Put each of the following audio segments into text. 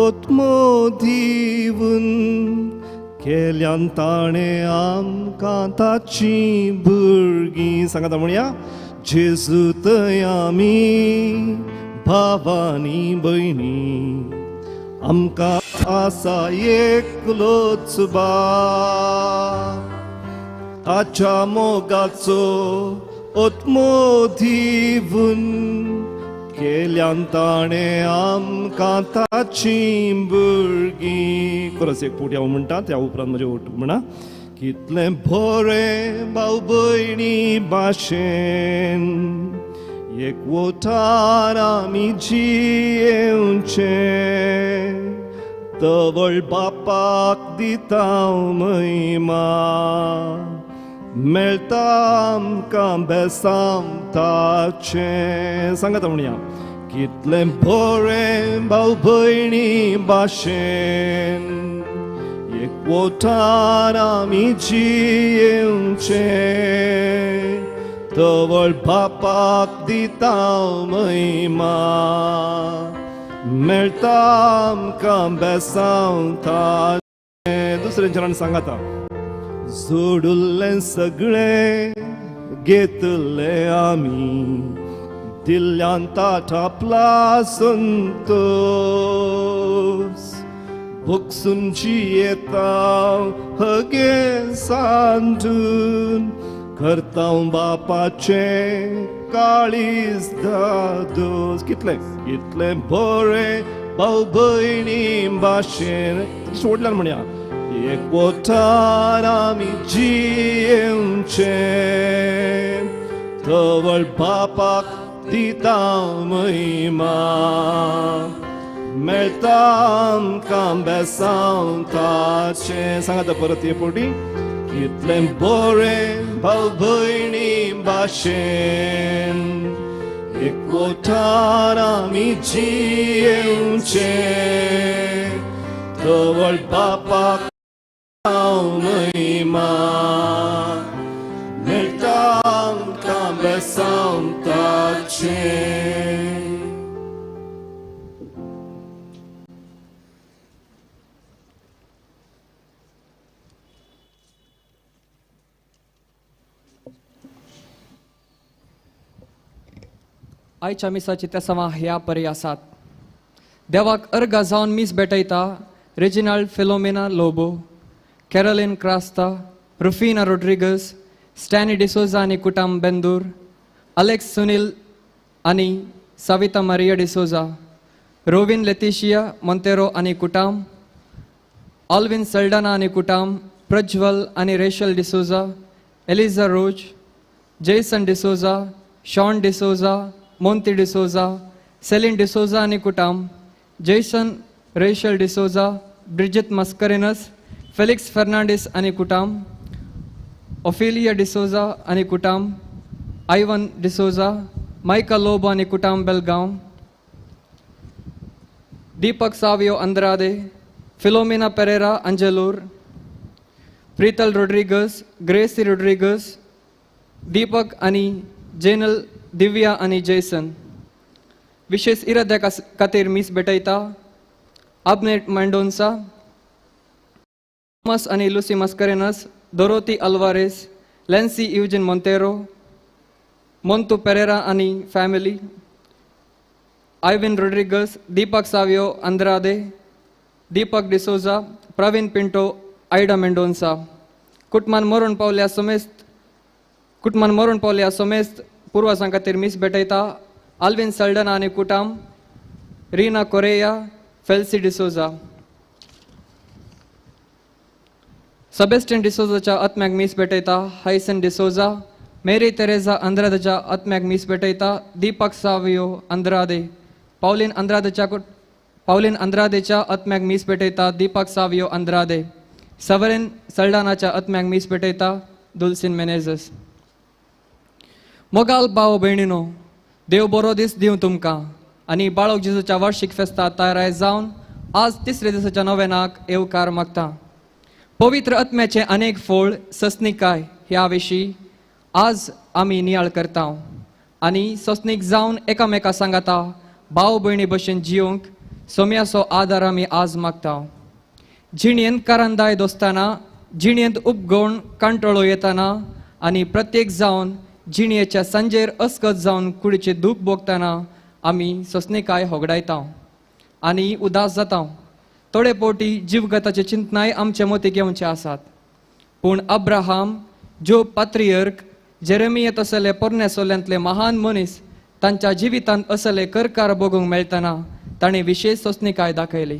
आत्मो दिवन केल्यान ताणें आमकां ताचीं भुरगीं. सांगात म्हणया, जेजू थंय आमी भावानी भयणी, आमकां आसा एकलोच बाप, ताच्या मोगाचो आत्मो दिवन केल्यान ताणें आमकां ताचीं भुरगीं. खरंच एक फावटी हांव म्हणटा, त्या उपरांत म्हजें ओट म्हणा. कितलें बरें भाव भयणी भाशेन एकवटान आमी जियेवचें, तवळ बापाक दिता महिमा, मेळटा आमकां बेसांव ताचें. सांगात म्हणया, कितलें बरें भाव भयणी भाशेन एकवटान आमी जियेवचें, तवळ बापाक दिता महिमा, मेळटा आमकां बेसांव ताचें. दुसरें चरण सांगाता, जोडुल्लें सगळें घेतलें आमी, दिल्ल्यान ताटापला संतोस, भोगसून जियेता हगे सांडून, करता बापाचें काळीज दादोस. कितलें कितलें बरें भाव भयणी भाशेन सोडल्यान म्हणया, एकवटान आमी जियेवचें, तवळ बापाक दिता महिमा, मेळटा आमकां बेसांव ताचें. सांगात परत हे फावटी, कितलें बरें भाव भयणी भाशेन एकवटान आमी जियेवचें, तवळ बापाक महिमा, मेळटा आमकां बेसांव ताचें. आयच्या मिसाची तेसांवां ह्या परी आसात. देवाक अर्गा जावन मीस भेटयता Reginald Philomena Lobo, Caroline Crasta, Rufina Rodrigues, Stanley D'Souza आनी कुटाम बेंदूर, अलेक्स सुनील आनी सविता मारिया डिसोजा, रोविन लेतिशिया मोंतेरो आनी कुटाम, ऑल्विन सल्डाना आनी कुटाम, प्रज्वल आनी Rachel D'Souza, Eliza Rose, Jason D'Souza, Shawn D'Souza, Monty D'Souza, Celine D'Souza आनी कुटाम, Jason Rachel D'Souza, Bridget Mascarenhas, Felix Fernandes आनी कुटाम, ओफेलिया डिसोजा आनी कुटाम, आयवन डिसोजा, मायकल लोबो आनी कुटाम Belgaum, Deepak Savio Andrade, Philomena Pereira Angelore, Preethal Rodrigues, Gracy Rodrigues, Deepak आनी जेनल, दिव्या आनी जेसन. विशेष इराद्या खातीर मीस भेटयता अबनेट मेंडोन्सा, थॉमस आनी Lucy Mascarenhas, Dorothy Alvares, Lancy Eugene Monteiro, Montu Pereira आनी family, आयविन Rodrigues, Deepak Savio अंद्रादे, Deepak D'Souza, प्रवीण पिंटो, आयडा मेंडोन्सा. कुटमान मरून पावल्या समेस्त, कुटमान मरून पावल्या समेस्त पुर्वजां खातीर मीस भेटयता आल्विन सल्डना आनी कुटाम, रीना कोरेया, फेल्सी डिसोजा. सेबेस्टियन डिसोजाच्या आत्म्याक मीस भेटयता हायसन डिसोजा, मेरी तेरेजा अंद्रादेच्या आत्म्याक मीस भेटयता दीपक सावियो अंद्रादे, पावलीन अंद्रादेच्या पावलीन अंद्रादेच्या आत्म्याक मीस भेटयता दीपक सावियो अंद्रादे, सवरेन सल्डानाच्या आत्म्याक मीस भेटयता दुलसीन मेनेजस. मोगाल भाव भयणीनो, देव बरो दीस दिवं तुमकां आनी बाळक जेजूच्या वार्षिक फेस्ता तयार जावन आज तिसऱ्या दिसाच्या नोवेनाक येवकार मागता. पवित्र आत्म्याचें अनेक फळ सस्निकाय ह्या विशीं आज आमी नियाळ करता आनी सस्नीक जावन एकामेका सांगाता भाव भयणी भशेन जियोंक सोम्याचो आदार आमी आज मागता. जिणेंत करंदाय दोस्ताना, जिणेंत उपगोण कांटळो येताना आनी प्रत्येक जावन जिणेच्या सांजेर अस्कत जावन कुडीचे दूख भोगतना आमी सोंसणीकाय होगडायता आनी उदास जाता. थोडे पोटी जिवगताचे चिंतनाय आमचे मतीक येवचे आसात. पूण अब्राहम, जो पात्रियर्क, जेरेमिया तसले पोरण्या सोल्यांतले महान मनीस तांच्या जिवितांत असले करकार भोगूंक मेळटना ताणें विशेश सोंसणीकाय दाखयली.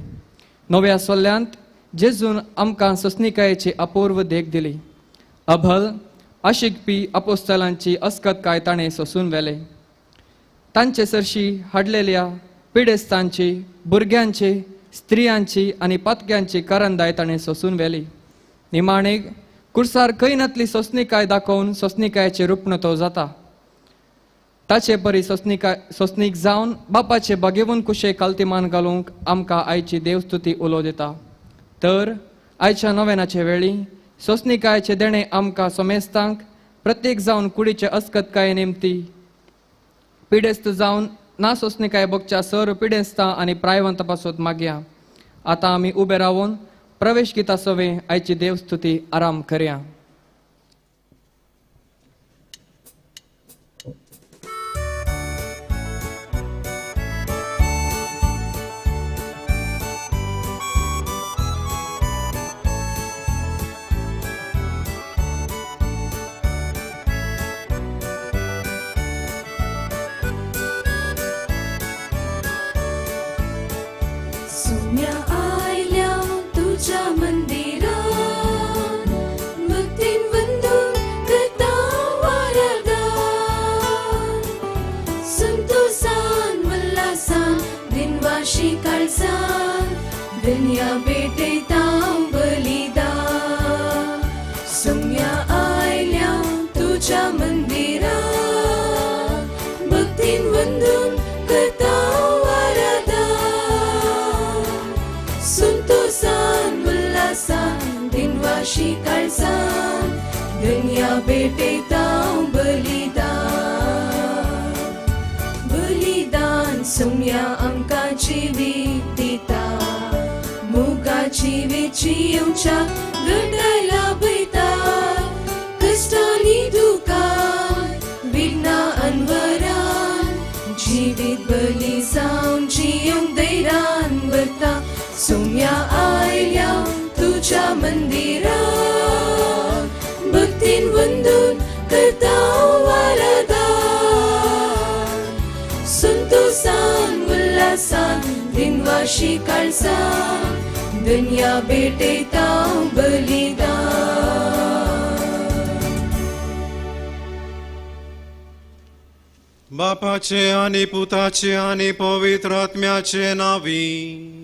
नव्या सोल्यांत जेजून आमकां सोंसणीकायेची अपूर्व देख दिली. अभल आशिकपी अपोस्तलांची अस्कतकाय ताणें सोंसून व्हेले. तांचे सरशी हाडलेल्या पिडेस्तांची, भुरग्यांची, स्त्रियांची आनी पातक्यांची करंदाय ताणें सोंसून व्हेली. निमाणेक कुर्सार खंय नातली सोंसणीकाय दाखोवन सोंसणीकायेचें रुपण तो जाता. ताचे परी सोंसणीक जावन बापाचे बागेवन कुशे कालतिमान घालूंक आमकां आयची देवस्तुती उलो दिता. तर आयच्या नव्यानाचे वेळी सोंसणीकायेचें देणें आमकां सोमेस्तांक प्रत्येक जावन कुडीचे अस्कतकाये निमती पिडेस्त जावन ना सोंसणीकाय भोगच्या सर पिडेस्तां आनी प्रायवंता पासत मागया. आतां आमी उबे रावन प्रवेश गिता सवे आयची देवस्तुती आराम करया. दुनिया भेटयता बलिदान. सोम्या आयल्या तुज्या मंदिरान, भक्तीन वंदून करता आराधन. संतोसान उल्हासान दिनवाशी काळजान दुनिया भेटयता बलिदान. बलिदान सोम्या आमकां जिवीत दिता, मुगाची वेची येवच्या गटाय लाभयता. कश्टांनी दुखान विघ्ना अनवरान जिवीत बली जावन जियोंक दैरान भरता. सोम्या आयल्या तुज्या मंदिरान, भक्तीन वंदून करता आराधन. संतोसान उल्हासान दिनवाशी काळजान दुनिया भेटयता बलिदान. बापाचे आनी पुताचे आनी पवित्र आत्म्याचे नावी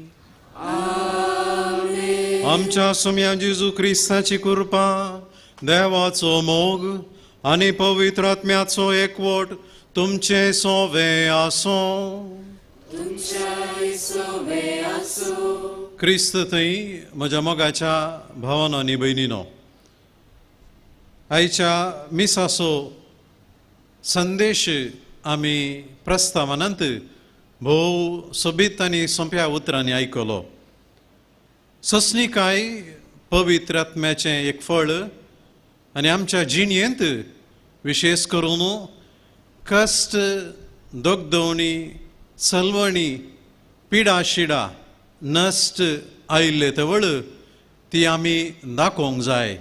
आमच्या सुम्या जेजू क्रिस्ताची कृपा, देवाचो मोग आनी पवित्र आत्म्याचो एकवट तुमचे सोवे आसो. क्रिस्त थंय म्हज्या मोगाच्या भावानो आनी भयणीनो, आयच्या मिसाचो संदेश आमी प्रस्तावनांत भोव सोबीत आनी सोंप्या उतरांनी आयकलो. सोंसणीकाय पवित्र आत्म्याचें एक फळ आनी आमच्या जिणेंत विशेश करून कश्ट, दोगदवणी, सलवणी, पिडा शिडा नश्ट आयिल्ले तवळ ती आमी दाखोवंक जाय.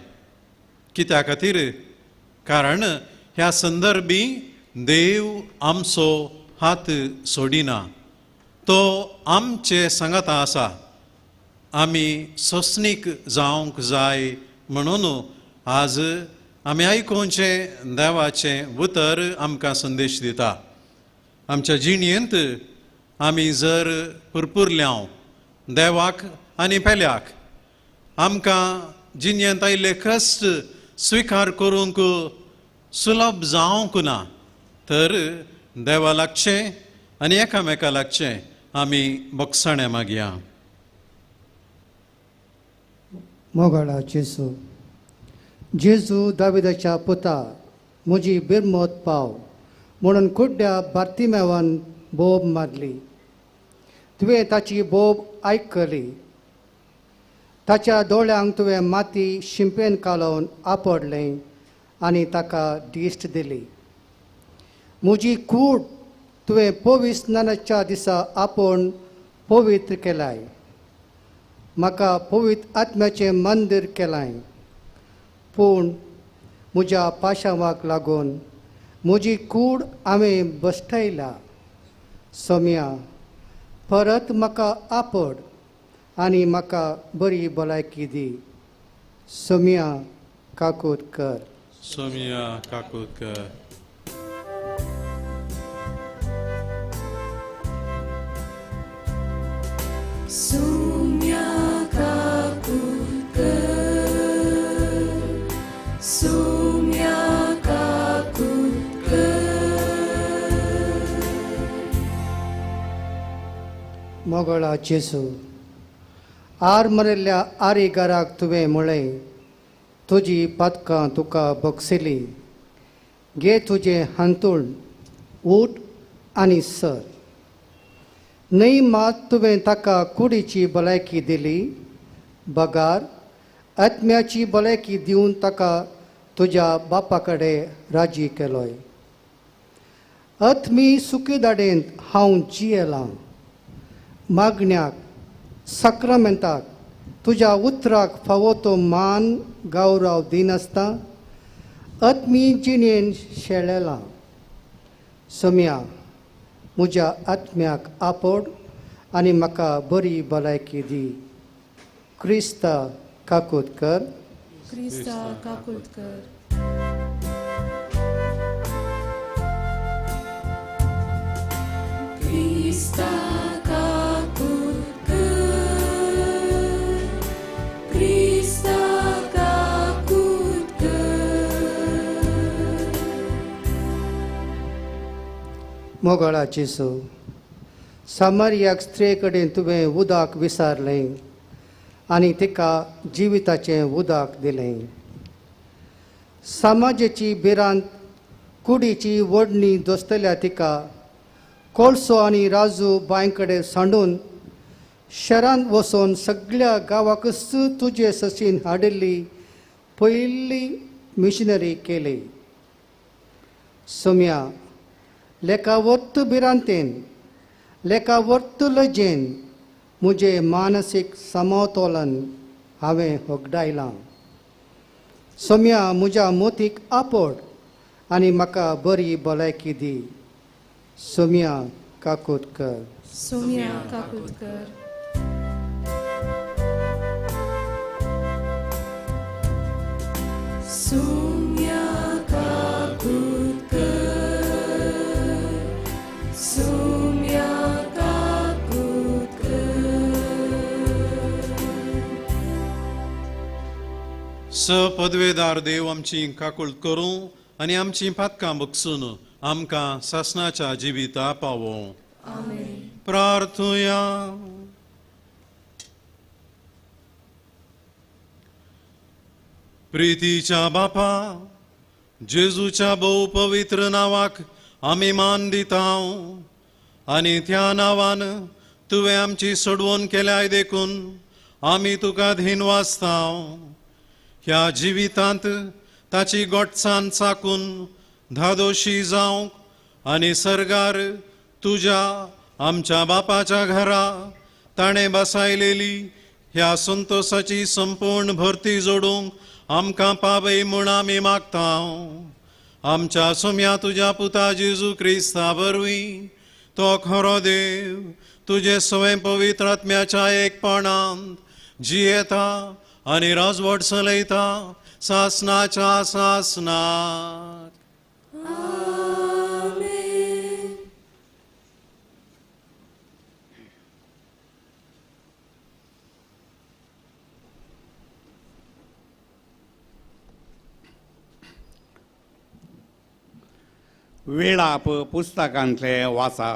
कित्या खातीर? कारण ह्या संदर्भी देव आमचो हात सोडिना, तो आमचे सांगाता आसा. आमी सोंसणीक जावंक जाय म्हणून आज आमी आयकुचें देवाचें उतर आमकां संदेश दिता. आमच्या जिणेंत आमी जर पुरपुरल्यांव देवाक आनी पेल्याक, आमकां जिणेंत आयिल्ले कश्ट स्विकार करूंक सुलभ जावंक ना, तर देवा लागचें आनी एकामेका लागचें आमी बोगसाणें मागया. मोगाळा जेजू, जेजू दाविदाच्या पुता, म्हजी बिरमत पाव म्हणून कुड्ड्या बार्तिमेवान बोब मारली. तुवें ताची बोब आयकली. ताच्या दोळ्यांक तुवें माती शिंपेन कालोवन आपडलें आनी ताका दिश्ट दिली. म्हजी कूड तुवें पवित्र स्नानाच्या दिसा आपोवन पवित्र केलाय. म्हाका पवित्र आत्म्याचें मंदीर केलाय. पूण म्हज्या पाशांवाक लागून म्हजी कूड हांवें बसयल्या. सोम्या, परत म्हाका आपड आनी म्हाका बरी भलायकी दी. सोम्या, काकूत कर. सोम्या, काकूत कर. सोम्या, काकूत कर. सोम्या, काकूत कर. मोगळा जेजू, आर मरिल्ल्या आरीगाराक तुवें म्हळें, तुजी पातकां तुका बक्षिली. घे तुजें हांतूण, उठ आनी सर. न्हय मात तुवें ताका कुडीची भलायकी दिली, बगार आत्म्याची भलायकी दिवन ताका तुज्या बापा कडेन राजी केलोय. आत्मी सुखीदाडेंत हांव जियेलां. मागण्याक, साक्रामेंताक, तुज्या उतराक फावो तो मान गौरव दिनासता आत्मी जिणेन शेळेलां. सोम्या, म्हज्या आत्म्याक आपड आनी म्हाका बरी भलायकी दी. क्रिस्ता, काकूत कर. क्रिस्ता, काकूत कर. क्रिस्ता, काकूत कर. क्रिस्ता, काकूत कर. मोगळा जेजू, सामारियाक स्त्रिये कडेन तुवें उदक विसारलें आनी तिका जिविताचें उदक दिलें. समाजेची भिरांत, कुडीची वडणी दोसतल्या तिका कोळसो आनी राजू बांय कडेन सांडून शहरांत वचून सगळ्या गांवाकच तुजे सशीन हाडिल्ली पयली मिशनरी केली. सोम्या, लेखावत्त भिरांतेन, लेखावत्त लजेन म्हजें मानसीक समतोलन हांवें होगडायलां. सोम्या, म्हज्या मोतीक आपड आनी म्हाका बरी भलायकी दी. सोम्या, काकूत कर. सोम्या, काकूत कर. सोम्या, काकूत कर. सोम्या, काकूत कर. स पदवेदार देव आमची काकूळ करूं आनी आमची पातकां बगसून आमकां सासणाच्या जिविता पावों. आमेन. प्रार्थुया. प्रितीच्या बापा, जेजूच्या भोव पवित्र नांवाक आमी मान दिता आनी त्या नांवान तुवें आमची सोडवण केल्याय देखून आमी तुका धीन वाचता. ह्या जिवितांत ताची गोटसान चाकून धादोशी जावंक आनी सर्गार तुज्या आमच्या बापाच्या घरा ताणें बसायलेली ह्या संतोसाची संपूर्ण भरती जोडूंक आमकां पावय म्हूण आमी मागता. आमच्या सोम्या तुज्या पुता जेजू क्रिस्ता वरवीं तो खरो देव तुजे सवय पवित्र आत्म्याच्या एकपणांत जियेता आनी राजवट चलयता सासनाच्या सासनाक. आमेन. वेळाप पुस्तकांतले वाचा.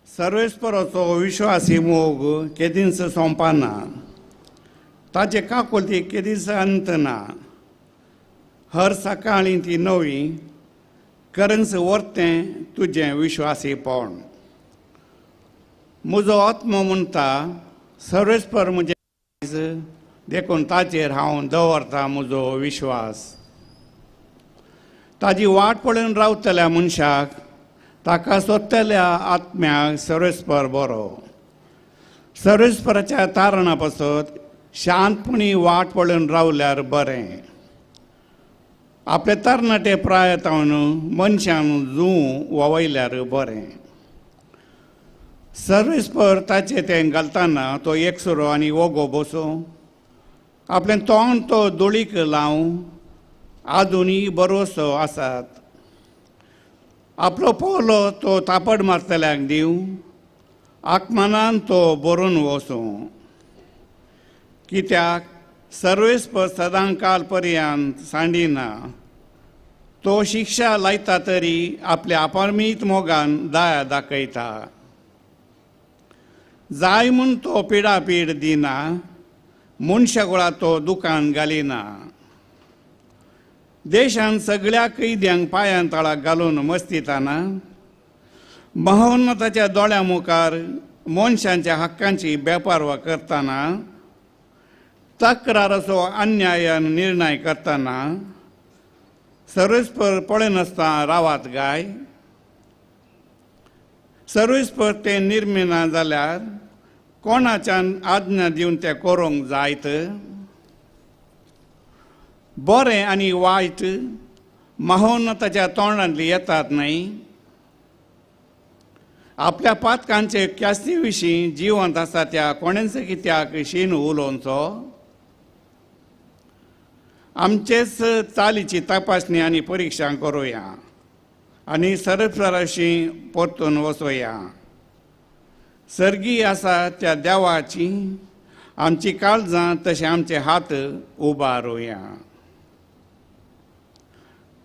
सर्वेस्पराचो विश्वासी मोग केदींच सोंपना, ताजे काकुलती केदींच अंत ना. हर सकाळीं ती नवी करंच वर्तें तुजें विश्वासीपण. म्हजो आत्मो म्हणटा सर्वेस्पर म्हजें, देखून ताचेर हांव दवरता म्हजो विश्वास. ताजी वाट पळोवन रावतल्या मनशाक, ताका सोदतल्या आत्म्याक सर्वेस्पर बरो. सर्वेस्पराच्या तारणा पासत शांतपणी वाट पळोवन रावल्यार बरें. आपले तरणाटे प्रायतावन मनशान जूं वावयल्यार बरें. सर्वेस्पर ताचें तें घालतना तो एकसुरो आनी ओगो बसूं, आपलें तोंड तो दोळीक लावं, आजुनूय बरोसो आसात. आपलो पोलो तो तापड मारतल्याक दिवं, आकमानान तो बरोवन वसूं. कित्याक सर्वेस्पर सदां काल पर्यंत सांडिना, तो शिक्षा लायता तरी आपल्या अपरमीत मोगान दया दाखयता. जाय म्हूण तो पिडापीड दिना, मनशागोळा तो दुकान घालिना. देशान सगळ्या कैद्यांक पांयां तळाक घालून मस्तिताना, महोन्नताच्या दोळ्यां मुखार मनशांच्या हक्कांची बेपारवा करतना, तक्राराचो अन्यायान निर्णय करतना सर्वेस्पर पळयनासतना रावात गाय. सर्वेस्पर तें निर्मिना जाल्यार कोणाच्यान आज्ञा दिवन तें करूंक जायत. बरें आनी वायट महोन्नताच्या तोंडांतली येतात न्हय. आपल्या पातकांचे ख्यास्ती विशीं जिवंत आसा त्या कोणेंच कित्याक शीन उलोवचो. आमचेच चालीची तपासणी आनी परिक्षा करुया आनी सरफराशी परतून वचोया. सर्गी आसा त्या देवाची आमची काळजां तशें आमचे हात उबारुया.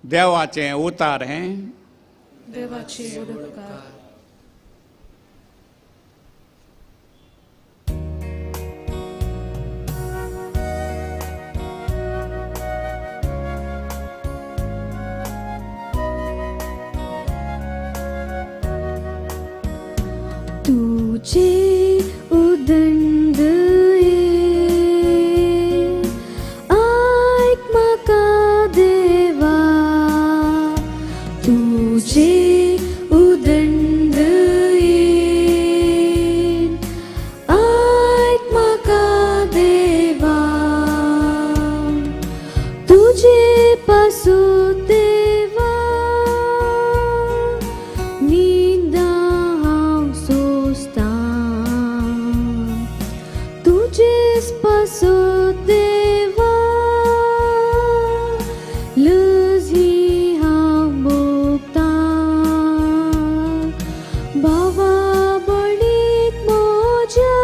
देवाचें उतार हें. देवाची उपकार. तुझे उदंड आयक म्हाका देवा, तुझे उदंड आयक म्हाका देवा, तुझे पासून देवा निंदा हांव सोंसता, तुजेच पासून देवा लज ही हांव भोगता. भावा बळीक म्हज्या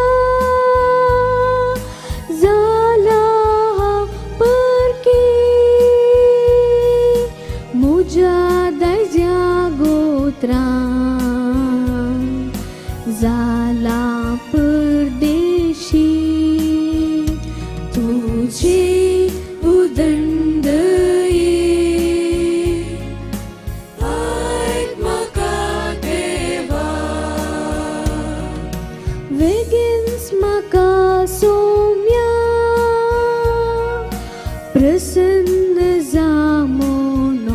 जाला हांव परकी, म्हज्या दायज्या गोत्रां जाला परदेशी. तुझे उदंड आयक म्हाका देवा, वेगींच म्हाका सोम्या प्रसन्न जा म्हणून,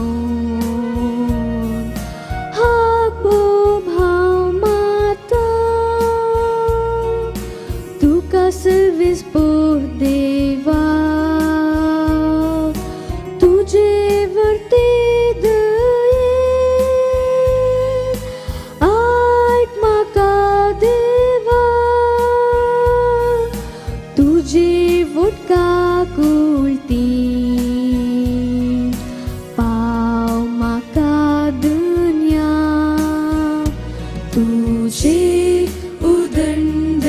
हाक बोब हांव माता तुका सर्वेस्पर देवा, तुजे वरते दयेन आयक म्हाका देवा, तुजे उदका कुळती पाव म्हाका दुनिया. तुझे उदंड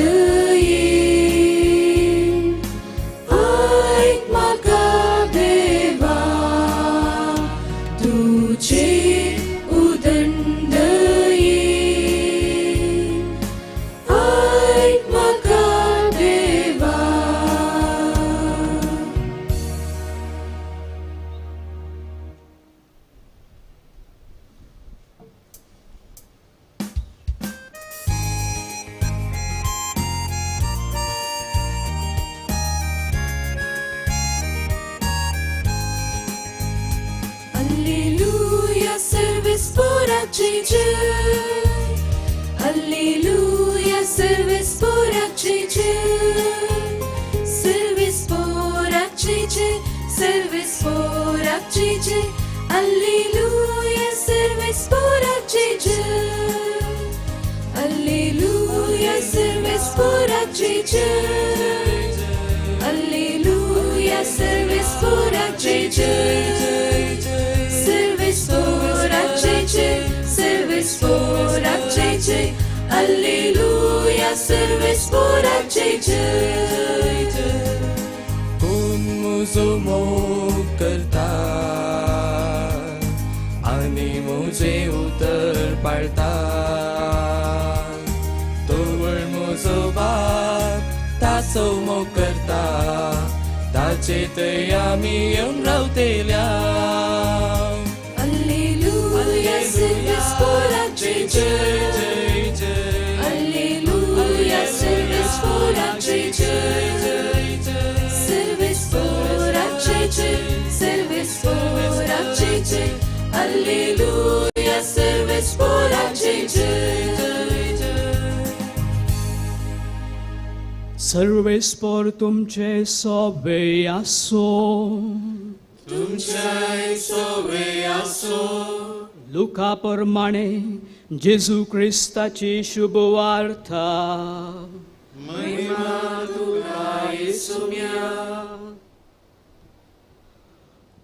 आयक म्हाका देवा, तुझे उदंड आयक म्हाका देवा. पोराची जय, Alleluia, सर्वेस पोराची जय, सर्वेस पोराची जय, सर्वेस पोराची जय, Alleluia, सर्वेस पोराची जय, Alleluia, सर्वेस पोराची जय, Alleluia, सर्वेस पोराची जय, सर्वेस पोराची जय, सर्वेस पोराची जय, Alleluia, सर्वेस पोराची जय. कोण म्हजो मोग करता आनी म्हजें उतर पाळता, तोवळ म्हजो बाप ताचो मोग करता, ताचे थंय आमी येवन रावतेल्या. Alleluia, सर्वेस पोराची जय, Alleluia, सर्वेस पोराची जय, सर्वेस पोराची जय, सर्वेस पोराची जय, Alleluia, सर्वेस पोराची जय. सर्वेस्पोर तुमचे सोबे आसो, तुमच्याय सोवे आसो. लुका प्रमाणे जेजू क्रिस्ताची शुभ वार्ता. महिमा तुका येसुम्या.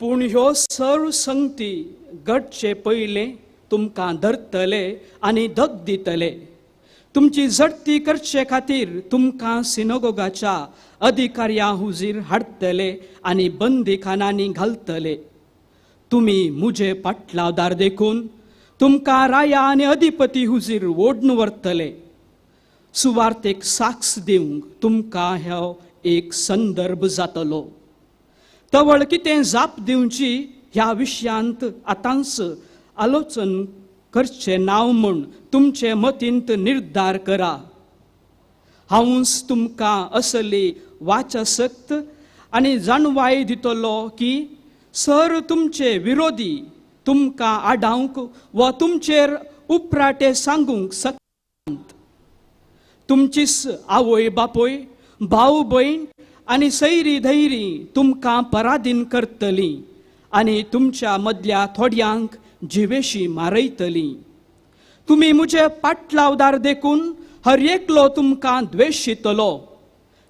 पूण ह्यो सर्व संगती घडचे पयलें तुमकां धरतले आनी धग दितले. तुमची झडती करचे खातीर तुमकां सिनोगोगाच्या अधिकाऱ्यां हुजीर हाडटले आनी बंदीखानांनी घालतले. तुमी म्हजे पाटलावदार देखून तुमकां राया आनी अधिपती हुजीर ओडून व्हरतले. सुवार्तेक साक्ष दिवंक तुमकां हो एक संदर्भ जातलो. तवळ कितें जाप दिवची ह्या विशयांत आतांच आलोचन करचें नांव म्हूण तुमचे मतींत निर्धार करा. हांवूच तुमकां असली वाचासक्त आनी जाणवाय दितलो की सर तुमचे विरोधी तुमकां आडावंक वा तुमचेर उपराटे सांगूंक शकनात. तुमचीच आवय बापूय, भाव भयण आनी सैरी धैरी तुमकां पराधीन करतली आनी तुमच्या मदल्या थोड्यांक जिवेशी मारयतली. तुमी म्हजे पाटलावदार देखून हर एकलो तुमकां द्वेशितलो,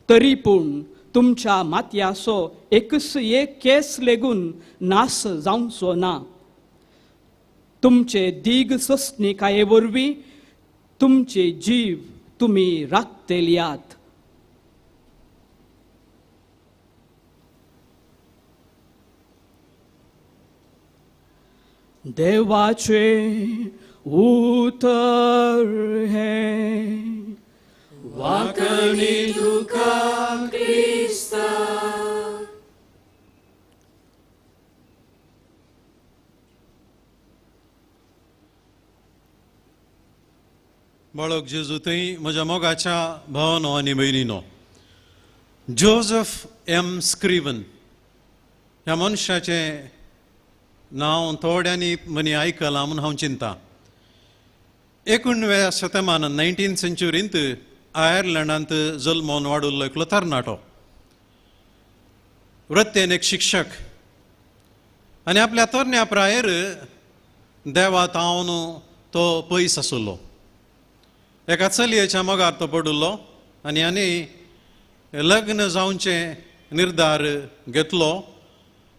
तरी पूण तुमच्या मातयाचो एकच एक केस लेगून नास जावचो ना. तुमचे दीग सोंसणीकाये वरवीं तुमचे जीव तुमी राखतल्यात. देवाचें उतर हें. वाकणी तुका क्रिस्ता. बाळक जेजू थंय म्हज्या मोगाच्या भावानो आनी भयणीनो, जोजफ एम स्क्रीवन ह्या मनशाचें नांव थोड्यांनी मनी आयकलां म्हूण हांव चिंता. 19व्या शतमानांत 19th सेंच्युरींत आयर्लंडांत जल्मोन वाडुल्लो एकलो तरणाटो, वृत्तेन एक शिक्षक, आनी आपल्या तरण्या प्रायेर देवा तावन तो पयस आशिल्लो. एका चलयेच्या मोगार तो पडिल्लो आनी आनी लग्न जावचें निर्धार घेतलो.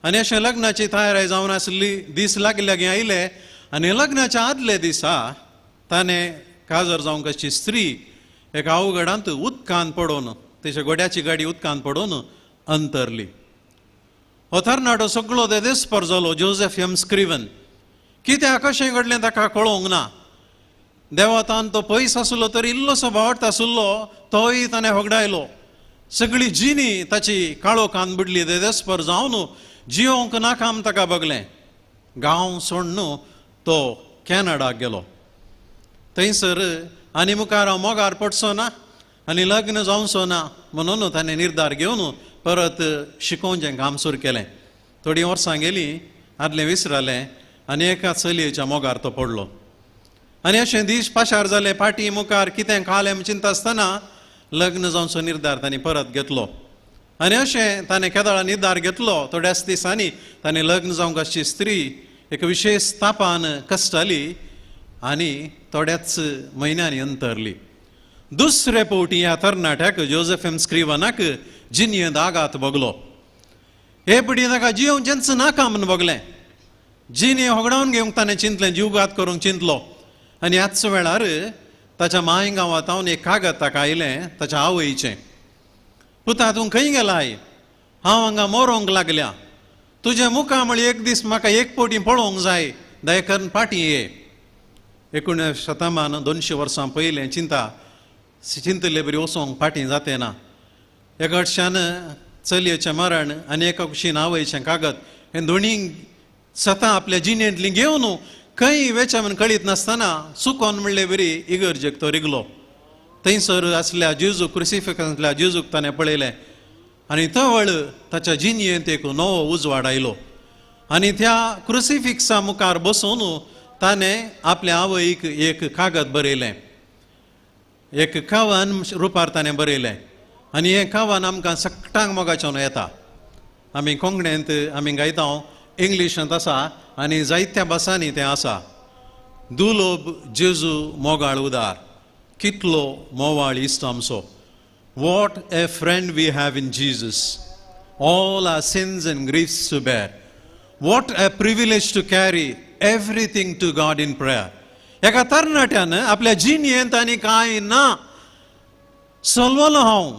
आनी अशें लग्नाची तयारी जावन आसली. दीस लागीं लागीं आयले आनी लग्नाच्या आदले दिसा ताणें काजर जावंक अशी स्त्री एका अवघडांत उदकांत पडोवन, तेच्या घोड्याची गाडी उदकांत पडोवन अंतरली. हो तरणाटो सगळो देदेस्पर जालो. जोजफ एम स्क्रीवन कित्याक कशें घडलें ताका कळोवंक ना. देवतान तो पयस आसलो तरी इल्लोसो भावार्थ आसलो तोय ताणें होगडायलो. सगळी जिनी ताची काळोखान बुडली. देदेस्पर जावन जियोंक नाकाम ताका बगलें. गांव सोडून तो कॅनडाक गेलो. थंयसर आनी मुखार हांव मोगार पडचो ना आनी लग्न जावचो ना म्हणून ताणें निर्धार घेवन परत शिकोवचें काम सुरू केलें. थोडीं वर्सां गेलीं, आदलें विसरलें आनी एका चलयेच्या मोगार तो पडलो. आनी अशें दीस पाशार जाले पाटी मुखार कितें खालें म्हूण चिंता आसतना लग्न जावचो निर्धार ताणें परत घेतलो. आनी अशें ताणें केदळा निर्धार घेतलो थोड्याच दिसांनी ताणें लग्न जावंक आसची स्त्री एक विशेश तापान कश्टाली आनी थोड्याच म्हयन्यांनी अंतरली. दुसरे फावटी ह्या तरणाट्याक जोसेफ एम स्क्रिवनाक जिणयेंत आघात भोगलो. हे पिडी ताका जियोवचेंच नाका म्हूण भोगलें. जिणें होगडावन घेवंक ताणें चिंतलें, जीवघात करूंक चिंतलो. आनी ह्याच वेळार ताच्या माय गांवांत एक कागद ताका आयलें ताच्या आवयचें. पुता तूं खंय गेलाय? हांव हांगा मरोंक लागल्या. तुजें मुखा म्हळ्यार एक दीस म्हाका एक फावटी पळोवंक जाय, दया करून फाटीं ये. 19 शतमान 200 वर्सां पयलें चिंता चिंतले बरी वचोंक फाटीं जाते ना. एका कडच्यान चलयेचें मरण आनी एका कुशीन आवयचें कागद हें दोनी सतां आपल्या जिणेंतलीं घेवन खंय वेच्या म्हूण कळीत नासतना चुकोन म्हणले बरी इगर्जेक तो रिगलो. थंयसर आसल्या जेजू क्रुसिफिक्सांतल्या जेजूक ताणें पळयलें आनी तवळ ताच्या जिणेंत एक नवो उजवाड आयलो. आनी त्या क्रुसिफिक्सा मुखार बसून ताणें आपल्या आवयक एक कागद बरयलें, एक कवन रुपार ताणें बरयलें. आनी हें कवन आमकां सगटांक मोगाच्यान येता. आमी कोंकणींत आमी गायता, इंग्लिशांत आसा आनी जायत्या भासांनी तें आसा. दुलोब जेजू मोगाळ उदार, कितलो मोवाळ इश्ट आमचो. What a friend we have in Jesus, all our sins and griefs to bear. What a privilege to carry everything to God in prayer. एका तरणाट्यान आपल्या जिणेंत आनी कांय ना, सलवलो हांव,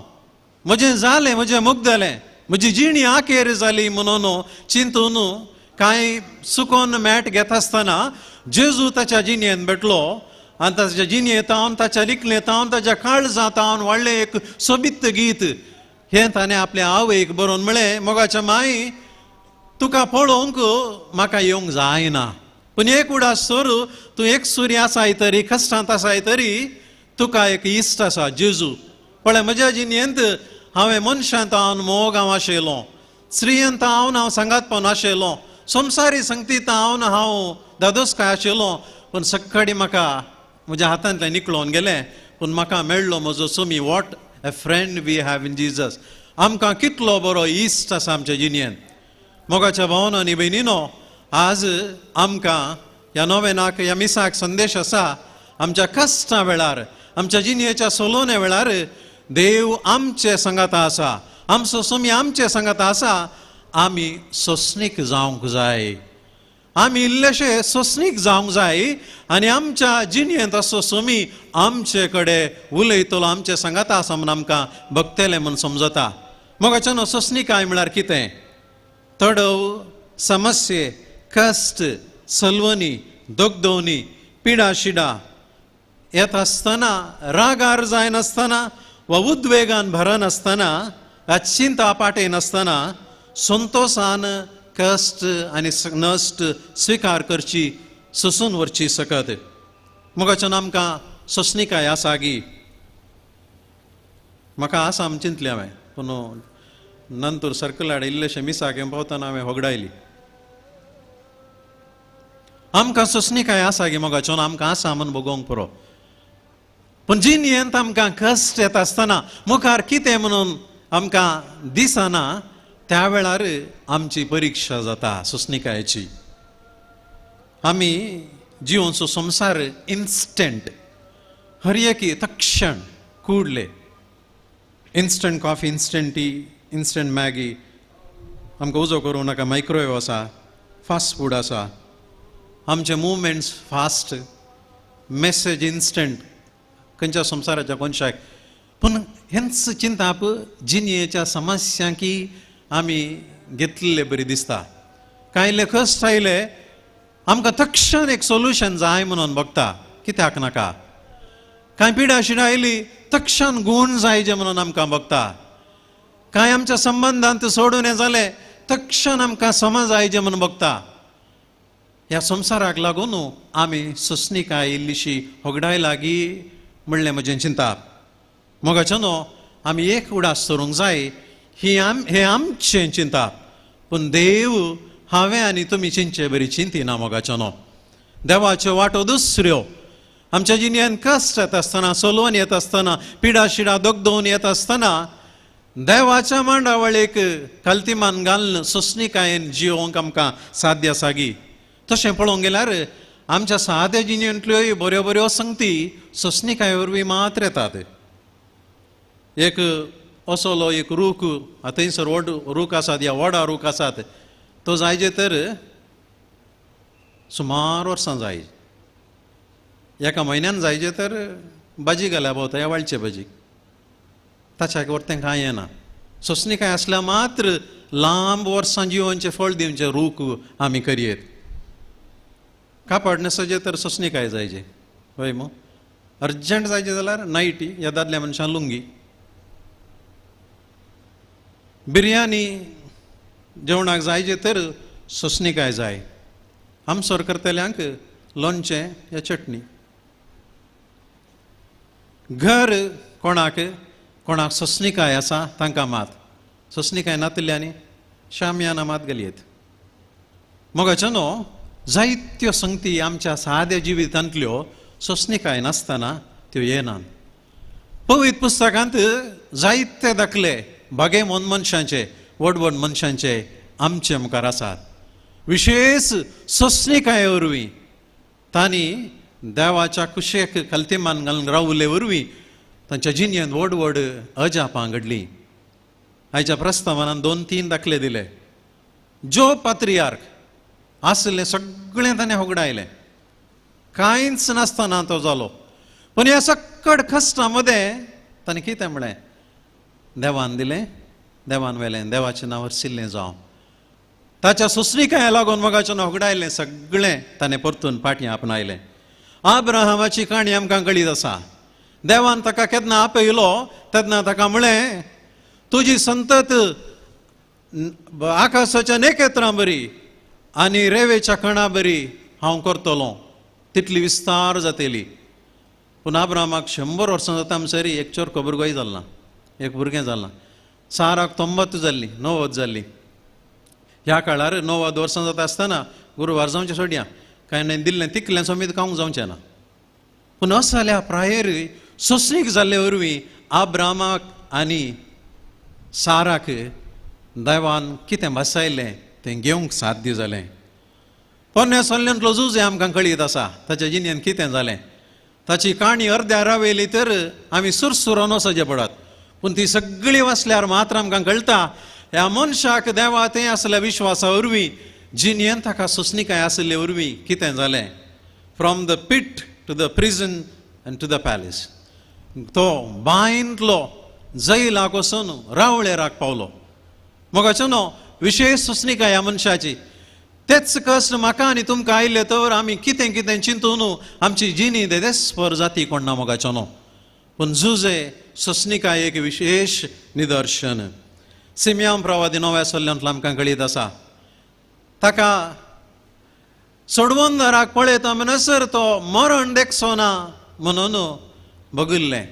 म्हजें जालें, म्हजें मुगदलें, म्हजी जिणी आखेर जाली म्हणून चिंतून कांय सुकोन मॅट घेता आसतना जेजू ताच्या जिणेंत भेटलो आनी ताच्या जिणेंत हांव, ताच्या लिखणेंत हांव, ताच्या काळजांत हांव व्हडलें एक सोबीत गीत हें ताणें आपल्या आवयक बरोवन म्हळें, मोगाच्या माई, तुका पळोवंक म्हाका येवंक जायना, पूण एक उडास सोर तूं एक सुरी आसाय तरी, कश्टांत आसाय तरी तुका एक इश्ट आसा जेजू. पळय म्हज्या जिणेंत हांवें मनशांत हांव मोग हांव आशिल्लो, स्त्रियंत हांव हांव सांगातपण आशिल्लो, संवसारी संगतीत हांव हांव दादोसकाय आशिल्लो, पूण सकाळी म्हाका म्हज्या हातांतल्यान निकळोन गेलें, पूण म्हाका मेळ्ळो म्हजो Sumi. What a friend we have in Jesus. आमकां कितलो बरो इश्ट आसा आमच्या जिणेंत. मोगाच्या भावन आनी भयणीनो, आज आमकां ह्या नोवेनाक ह्या मिसाक संदेश आसा. आमच्या कश्टां वेळार, आमच्या जिणेच्या सोलोने वेळार देव आमचे सांगाता आसा, आमचो सुमी आमचे सांगाता आसा. आमी सोंसणीक जावंक जाय, आमी इल्लेशे सोंसणीक जावंक जाय आनी आमच्या जिणेंत असो सुमी आमचे कडेन उलयतलो, आमचे सांगाता आसा म्हूण आमकां भगतलें म्हूण समजता. मोगाच्यान सोंसणीकाय म्हळ्यार कितें? तडव, समस्ये, कश्ट, सलवणी, दगदवणी, पिडा शिडा येत आसतना, रागार जायनासतना वा उद्वेगान भरनासतना वा चिंता पाटयनासतना संतोशान कश्ट आनी नश्ट स्विकार करची, सोसून व्हरची सकत. मोगाच्यान आमकां सोंसणीकाय आसा गी? म्हाका आसा म्हूण चिंतलें हांवें, पूण नंतर सर्कलाड इल्लेशें मिसाक येवन पावतना हांवें होगडायली. आमकां सोंसणीकाय आसा गी मोगाच्यान? आमकां आसा म्हूण भोगोवंक पुरो, पूण जिणेंत आमकां कश्ट येता आसतना मुखार कितें म्हणून आमकां दिसना, त्या वेळार आमची परिक्षा जाता सोंसणीकायेची. आमी जिवनचो संवसार इन्स्टंट, हर एक तक्षण कुडले, instant coffee, instant tea, instant Maggi, आमकां उजो करूं नाका, मायक्रोवेव आसा, फास्ट फूड आसा, आमचे मुवमेंट्स फास्ट, मॅसेज इन्स्टंट खंयच्या संवसाराच्या कोनशाक. पूण हेंच चिंताप जिणेच्या समस्यांकी आमी घेतलेले बरी दिसता. कांय कश्ट आयले आमकां तक्षण एक सोल्युशन जाय म्हणून बघता, कित्याक नाका. कांय पिडा शिडा आयली तक्षण गूण जाय जे म्हणून आमकां बघता. कांय आमच्या संबंदांत सोडून हें जालें तक्षण आमकां समज जाय जे म्हणून बघता. ह्या संवसाराक लागून आमी सोंसणीकाय इल्लीशी होगडाय लागी म्हणलें म्हजें चिंताप. मोगाच्यानो आमी एक उडास करूंक जाय, ही हें आमचें चिंताप, पूण देव हांवें आनी तुमी चिंतचे बरी चिंतिना. मोगाच्यानो देवाच्यो वाटो दुसऱ्यो. आमच्या जिणेंत कश्ट येता आसतना, सोलवून येता आसतना, पिडा शिडा दगदोवन येता आसतना देवाच्या मांडावळीक कल्तिमान घालून सोंसणीकायेन जियोवंक आमकां साध्य आसा गी. तशें पळोवंक गेल्यार आमच्या साद्या जिणेंतल्योय बऱ्यो बऱ्यो संगती सोंसणीकाये वरवीं मात्र येतात. एक असलो एक रूख, थंयसर व्हड रूख आसात या वडा रूख आसात, तो जायजे तर सुमार वर्सां जाय. एका म्हयन्यान जायजे तर भाजी घाल्या भोंवता ह्या वाळचे भाजी, ताच्या वरतें कांय येना. सोंसणीकाय आसल्यार मात्र लांब वर्सां जिवनचें फळ दिवचें रूख आमी करयेत. कापड न्हेसचें तर सोंसणीकाय जायजे, हय मू. अर्जंट जायजें जाल्यार नायटी ह्या दादल्या मनशान लुंगी. बिरयानी जेवणाक जायजे तर सोंसणीकाय जाय. आमसोर करतल्यांक लोणचें या चटणी. घर कोणाक कोणाक सोंसणीकाय आसा तांकां मात, सोंसणीकाय नातिल्ल्यानी शामियाना मात घालयेत. मोगाचो न्हू जायत्यो संगती आमच्या साद्या जिवितांतल्यो सोंसणीकाय नासतना त्यो येनात. पवित्र पुस्तकांत जायते दाखले बागे मन मनशांचे, व्हड व्हड मनशांचे आमचे मुखार आसात. विशेष सोंसणीकाये वरवीं तांणी देवाच्या कुशेक कल्तिमान घालून रावले वरवीं तांच्या जिणेंत व्हड व्हड अजापां घडलीं. आयच्या प्रस्तावनान 2-3 दाखले दिले. जो पात्रियार्क आसलें सगळें ताणें होगडायलें, कांयच नासतना तो जालो. पूण ह्या सकट कश्टां मदें ताणें कितें म्हणलें? देवान दिलें, देवान व्हेलें, देवाचें नांव हरशिल्लें जावं. ताच्या सोंसणीकाये लागून मोगाचें होगडायलें सगळें ताणें परतून फाटीं आपणायलें. आब्राहामाची काणी आमकां कळीत आसा. देवान ताका केन्ना आपयलो तेन्ना ताका म्हळें, तुजी संतत आकाशाच्या नखेत्रां बरी आनी रेवेच्या कणा बरी हांव करतलो, तितली विस्तार जातली. पूण आब्राहामाक 100 वर्सां जाता म्हणसर एक चोरको भुरगोय जालो ना, एक भुरगें जालें. साराक 90 जाल्ली, 90 जाल्ली. ह्या काळार 90 वर्सां जाता आसतना गुरुवार जावचें सोडया, कांय न्हय दिल्लें तिकलें समेत खावंक जावचें ना. पूण असल्या प्रायेर सोंसणीक जाल्ले वरवीं आब्रामाक आनी साराक देवान कितें भासायलें तें घेवंक साध्य जालें. पोरण्या सल्ल्यांतलो जुजे आमकां कळीत आसा ताच्या जिणेंत कितें जालें. ताची काणी अर्द्या रावयली तर आमी सुरसुरोन वचचें पडत, पूण ती सगळी वाचल्यार मात्र आमकां कळटा ह्या मनशाक देवा तें आसल्या विश्वासा वरवीं जिणेंत ताका सोंसणीकाय आशिल्ले वरवीं कितें जालें. From the pit to the prison and to the palace. तो बांयंतलो जैलाक वचून रावळेराक पावलो. मोगाचो न्हू विशेष सोंसणीकाय ह्या मनशाची. तेच कश्ट म्हाका आनी तुमकां आयले तर आमी कितें कितें चिंतून आमची जिणी देदेस्पर जाती कोण ना मोगाचो न्हू. पूण जुजे सोंसणीकाय एक विशेष निदर्शन. सिमयाम प्रवादी 9व्या सल्ल्यांतलो आमकां कळीत आसा. ताका सोडवंदराक पळयता म्हणसर तो मरण देखचो ना म्हणून बगिल्लें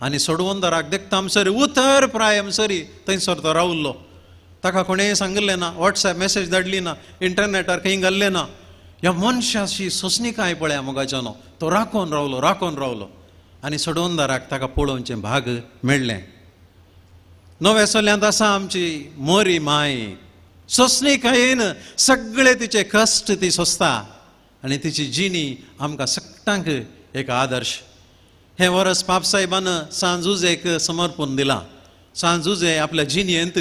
आनी सोडवंदराक देखता म्हणसर उतर प्राय म्हणसरी थंयसर तो रावल्लो. ताका कोणेंय सांगिल्लें ना, वॉट्सएप मॅसेज धाडली ना, इंटरनेटार खंय घाल्लें ना. ह्या मनशाची सोंसणीकाय पळया मोगाच्यानो, तो राखून रावलो, राखून रावलो आनी सोडवंदराक ताका पळोवचें भाग मेळ्ळें. 9व्या सल्ल्यांत आसा आमची मोरी माय. सोंसणीकायेन सगळे तिचे कश्ट ती सोंसता आनी तिची जिणी आमकां सगळ्यांक एक आदर्श. हें वर्स पापसाहेबान सांजुजेक समर्पण दिलां. सांजुजे आपल्या जिणेंत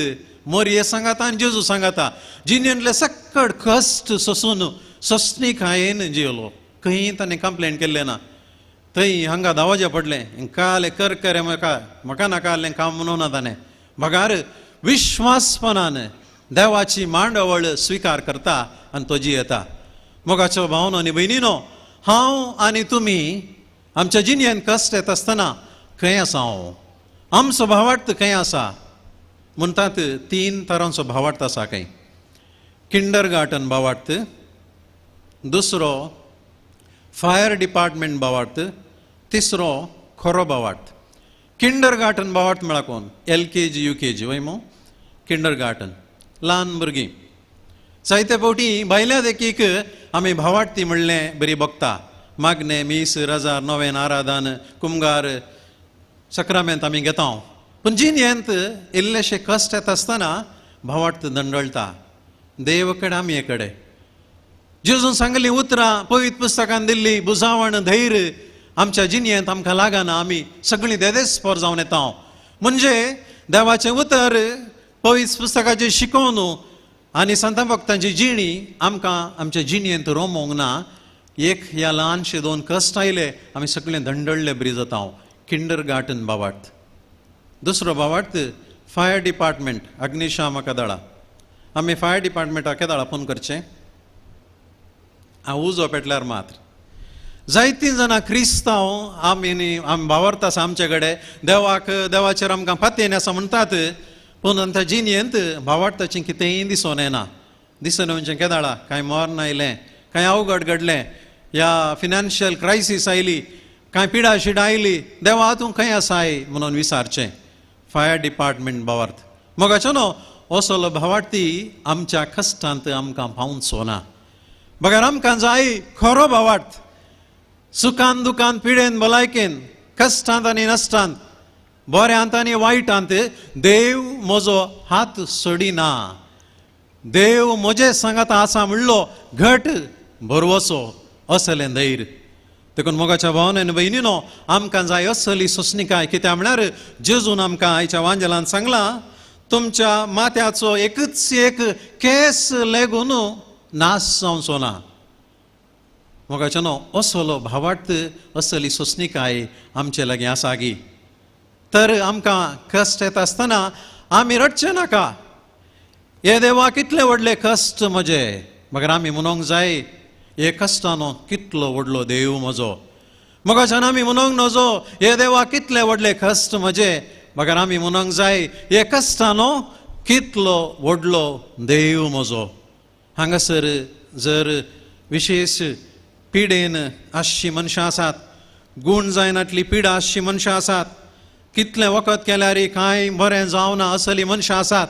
मोरये सांगाता आनी जेजू सांगाता जिणेंतले सकट कश्ट सोंसून सोंसणीकायेन जियेलो. खंय ताणें कंप्लेन केल्लें ना. थंय हांगा धांवचें पडलें, कालें कर करे म्हाका म्हाका नाका आहलें काम म्हणून ना ताणें. बगार विश्वासपणान देवाची मांडावळ स्विकार करता आनी तो जियेता. मोगाचो भावनो आनी भयणीनो, हांव आनी तुमी आमच्या जिणेंत कश्ट येता आसतना खंय आसा हांव? आमचो भावार्थ खंय आसा? म्हणटात 3 तरांचो भावार्थ आसा खंय. किंडर गार्टन भावार्थ, दुसरो फायर डिपार्टमेंट भावार्थ, तिसरो खरो भावार्थ. किंडर गार्टन भावार्थ म्हळ्यार कोण? LKG UKG वय मू किंडर गार्टन, ल्हान भुरगीं. जायते फावटी भायल्या देखीक आमी भावार्थी म्हणलें बरी बघता, मागणें मीस रजार नवें आराधन कुमगार सक्रामेंत आमी घेता पूण जिणेंत इल्लेशे कश्ट येता आसतना भावार्थ दंडळटा देव कडेन आमी कडेन जेजून सांगली उतरां पवित्र पुस्तकान दिल्ली बुजावण धैर्य आमच्या जिणेंत आमकां लागना आमी सगळीं देदेस्पोर जावन येता म्हणजे देवाचें उतर पवित्र पुस्तकाचें शिकोवन आनी संता भक्तांची जिणी आमकां आमच्या जिणेंत रोमोंक ना एक ह्या ल्हानशे दोन कश्ट आयले आमी सगळे दंडळ्ळे बरी जाता किंडर गार्टन भावार्थ दुसरो भावार्थ फायर डिपार्टमेंट अग्निशामक दळा आमी फायर डिपार्टमेंटाक केदाळा फोन करचें उजो पेटल्यार मात्र जायतीं जाणां क्रिस्तांव आमी न्ही आमी भावार्थ आसा आमचे कडेन देवाक देवाचेर आमकां पातयेन आसा म्हणटात पूण आमच्या जिणेंत भावार्थाचें कितेंय दिसून येना दिसून येवचें केदाळा कांय मरण आयलें कांय अवघड घडलें या फिनान्शियल क्रायसीस आयली कांय पिडा शिडा आयली देवा तूं खंय आसाय म्हणून विचारचें फायर डिपार्टमेंट भावार्थ मोगाचो न्हू असलो भावार्थी आमच्या कश्टांत आमकां पावचो ना बगर आमकां जाय खरो भावार्थ सुखान दुखान पिडेन भलायकेन कश्टांत आनी नश्टांत बऱ्यांत आनी वायटांत देव म्हजो हात सोडिना देव म्हजे सांगात आसा म्हणलो घट भरवसो असलें धैर्य देखून मोगाच्या भावन आनी भयणीनो आमकां जाय असली सोंसणिकाय कित्याक म्हळ्यार जेजून आमकां आयच्या वांजेलान सांगलां तुमच्या माथ्याचो एकच एक केस लेगून नाश जावचो ना मोगाच्या न्हू असलो भावार्थ असली सोंसणिकाय आमचे लागीं आसा गी तर आमकां कश्ट येता आसतना आमी रडचें नाका हे देवा कितले व्हडले कश्ट म्हजे मगर आमी म्हणूंक जाय हे कश्टानो कितलो व्हडलो देव म्हजो मोगाच्यान आमी म्हणूंक नजो हे देवा कितले व्हडले कश्ट म्हजे मगर आमी म्हणूंक जाय हे कश्टानो कितलो व्हडलो देव म्हजो हांगासर जर विशेश पिडेन आसची मनशां आसात गूण जायनातली पिडा आसची मनशां आसात कितलें वखद केल्यार कांय बरें जावना असली मनशां आसात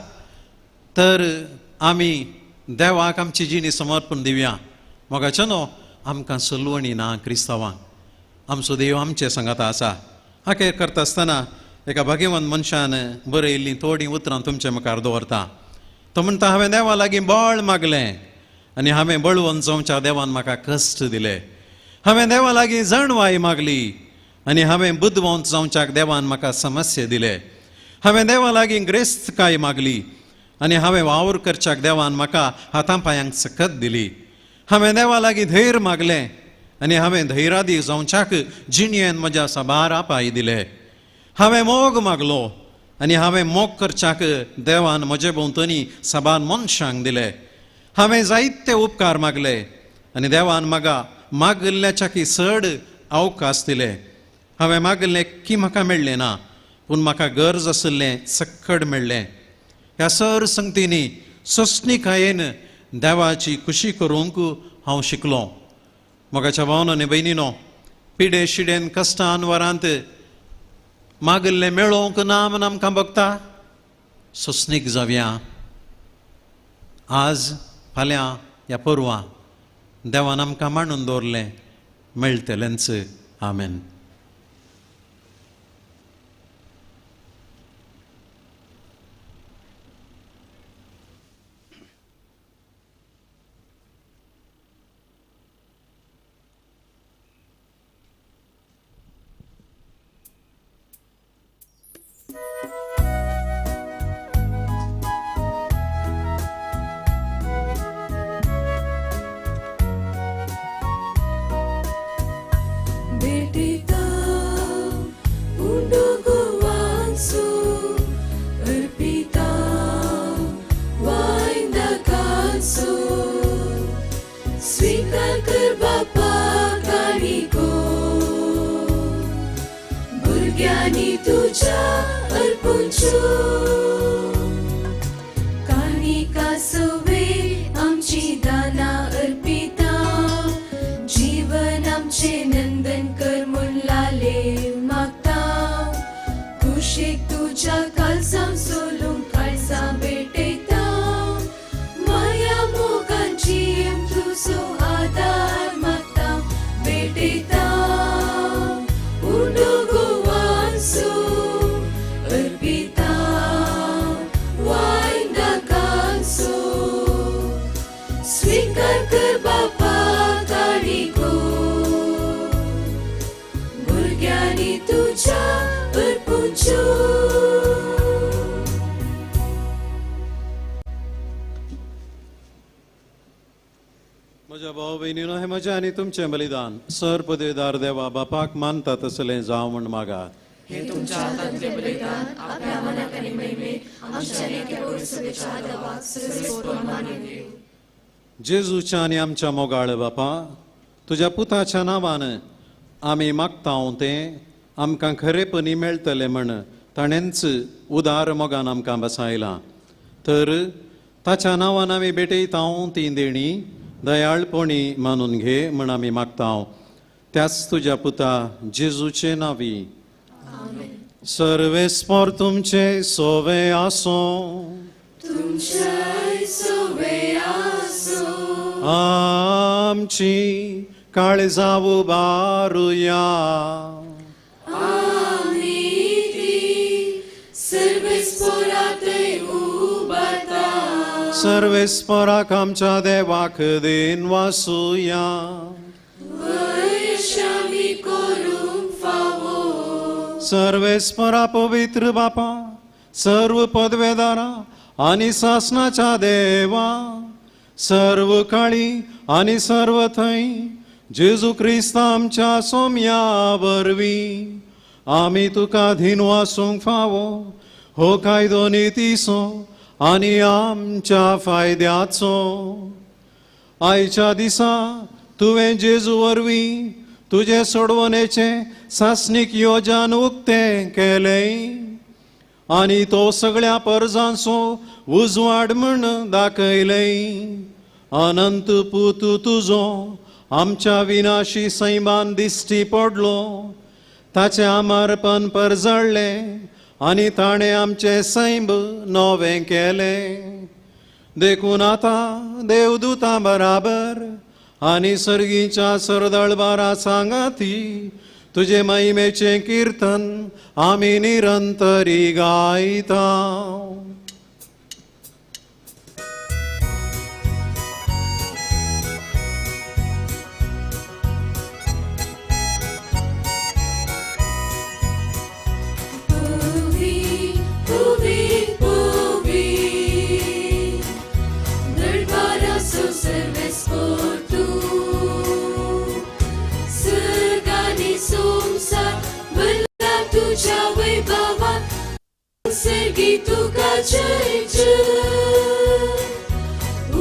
तर आमी देवाक आमची जिणी समर्पण दिवया मोगाचो न्हू आमकां सलवणी ना क्रिस्तांवांक आमचो देव आमचे सांगाता आसा हाकेर करता आसतना एका भाग्यवंत मनशान बरयल्लीं थोडीं उतरां तुमचे मुखार दवरता तो म्हणटा हांवें देवा लागीं बळ मागलें आनी हांवें बळवंत जावच्या देवान म्हाका कश्ट दिले हांवें देवा लागीं जाणवाय मागली आनी हांवें बुदवंत जावच्याक देवान म्हाका समस्या दिले हांवें देवा लागीं ग्रेस्तकाय मागली आनी हांवें वावर करच्याक देवान म्हाका हाता पांयांक सकत दिली हांवें देवा लागीं धैर्य मागलें आनी हांवें धैर्यादी जावच्याक जिणयेन म्हज्या साबार आपाय दिले हांवें मोग मागलो आनी हांवें मोग करच्याक देवान म्हजे भोंवतणी साबार मनशांक दिले हांवें जायते उपकार मागले आनी देवान म्हाका मागिल्ल्याच्याकी चड अवकाश दिले हांवें मागिल्लें की म्हाका मेळ्ळें ना पूण म्हाका गरज आशिल्लें सक्कड मेळ्ळें ह्या सर संगतींनी सोंसणिकायेन देवाची खुशी करूंक हांव शिकलो मोगाच्या भावनो आनी भयणीनो पिडे शिडेन कश्टान वरांत मागिल्लें मेळोवंक ना म्हूण आमकां भोगता सोंसणीक जावया आज फाल्यां ह्या परवां देवान आमकां मांडून दवरलें मेळटलेंच आमेन. माया मोगाची तुजो आदार मागता भेटेता. तुज्या अर्पूच्यो. म्हज्या भाव भयणीनो, हें म्हजें आनी तुमचें बलिदान सर पदवीदार देवा बापाक मानता तसलें जावं म्हूण मागात. हे तुमच्या हातांतलें बलिदान आपल्या मनाक आनी महिमेक आमच्या नेत्या पवित्र देवाक सर्वेस्पोर मानून दिवं. जेजूच्या आनी आमच्या मोगाळ बापा, तुज्या पुताच्या नांवान आमी मागता तें आमकां खरेपणी मेळटलें म्हण ताणेंच उदार मोगान आमकां बसायलां. तर ताच्या नांवान आमी भेटयता ती देणी दयाळपणी मानून घे म्हण आमी मागता, त्याच तुज्या पुता जेजूचे नांवी. सर्वेस्पोर तुमचे सोवे आसो. आमची काळजां उबारुया. सर्वेस्पोराक आमच्या देवाक then वासुया. सर्वेस्पोरा पवित्र बापा, सर्व पदवेदारा आनी सासनाच्या देवा, सर्व काळी आनी सर्व थंय जेजू क्रिस्त आमच्या सोम्या वरवीं आमी तुका धीन वासूंक फावो हो कायदो नितीचो आनी आमच्या फायद्याचो. आयच्या दिसा तुवें जेजू वरवीं तुजें सोडवणेचें सासणीक योजन उक्तें केलें आनी तो सगळ्या परजांचो उजवाड म्हण दाखयलें. अनंत पूत तुजो आमच्या विनाशी सैमान दिश्टी पडलो, ताचें आमर्पण परजळ्ळें आनी ताणें आमचें सैम नवें केलें. देखून आतां देवदूतां बराबर आनी सर्गीच्या सरदळबारा सांगाती तुजे महिमेचें किर्तन आमी निरंतरी गायता. Unsergi tuka jai jai,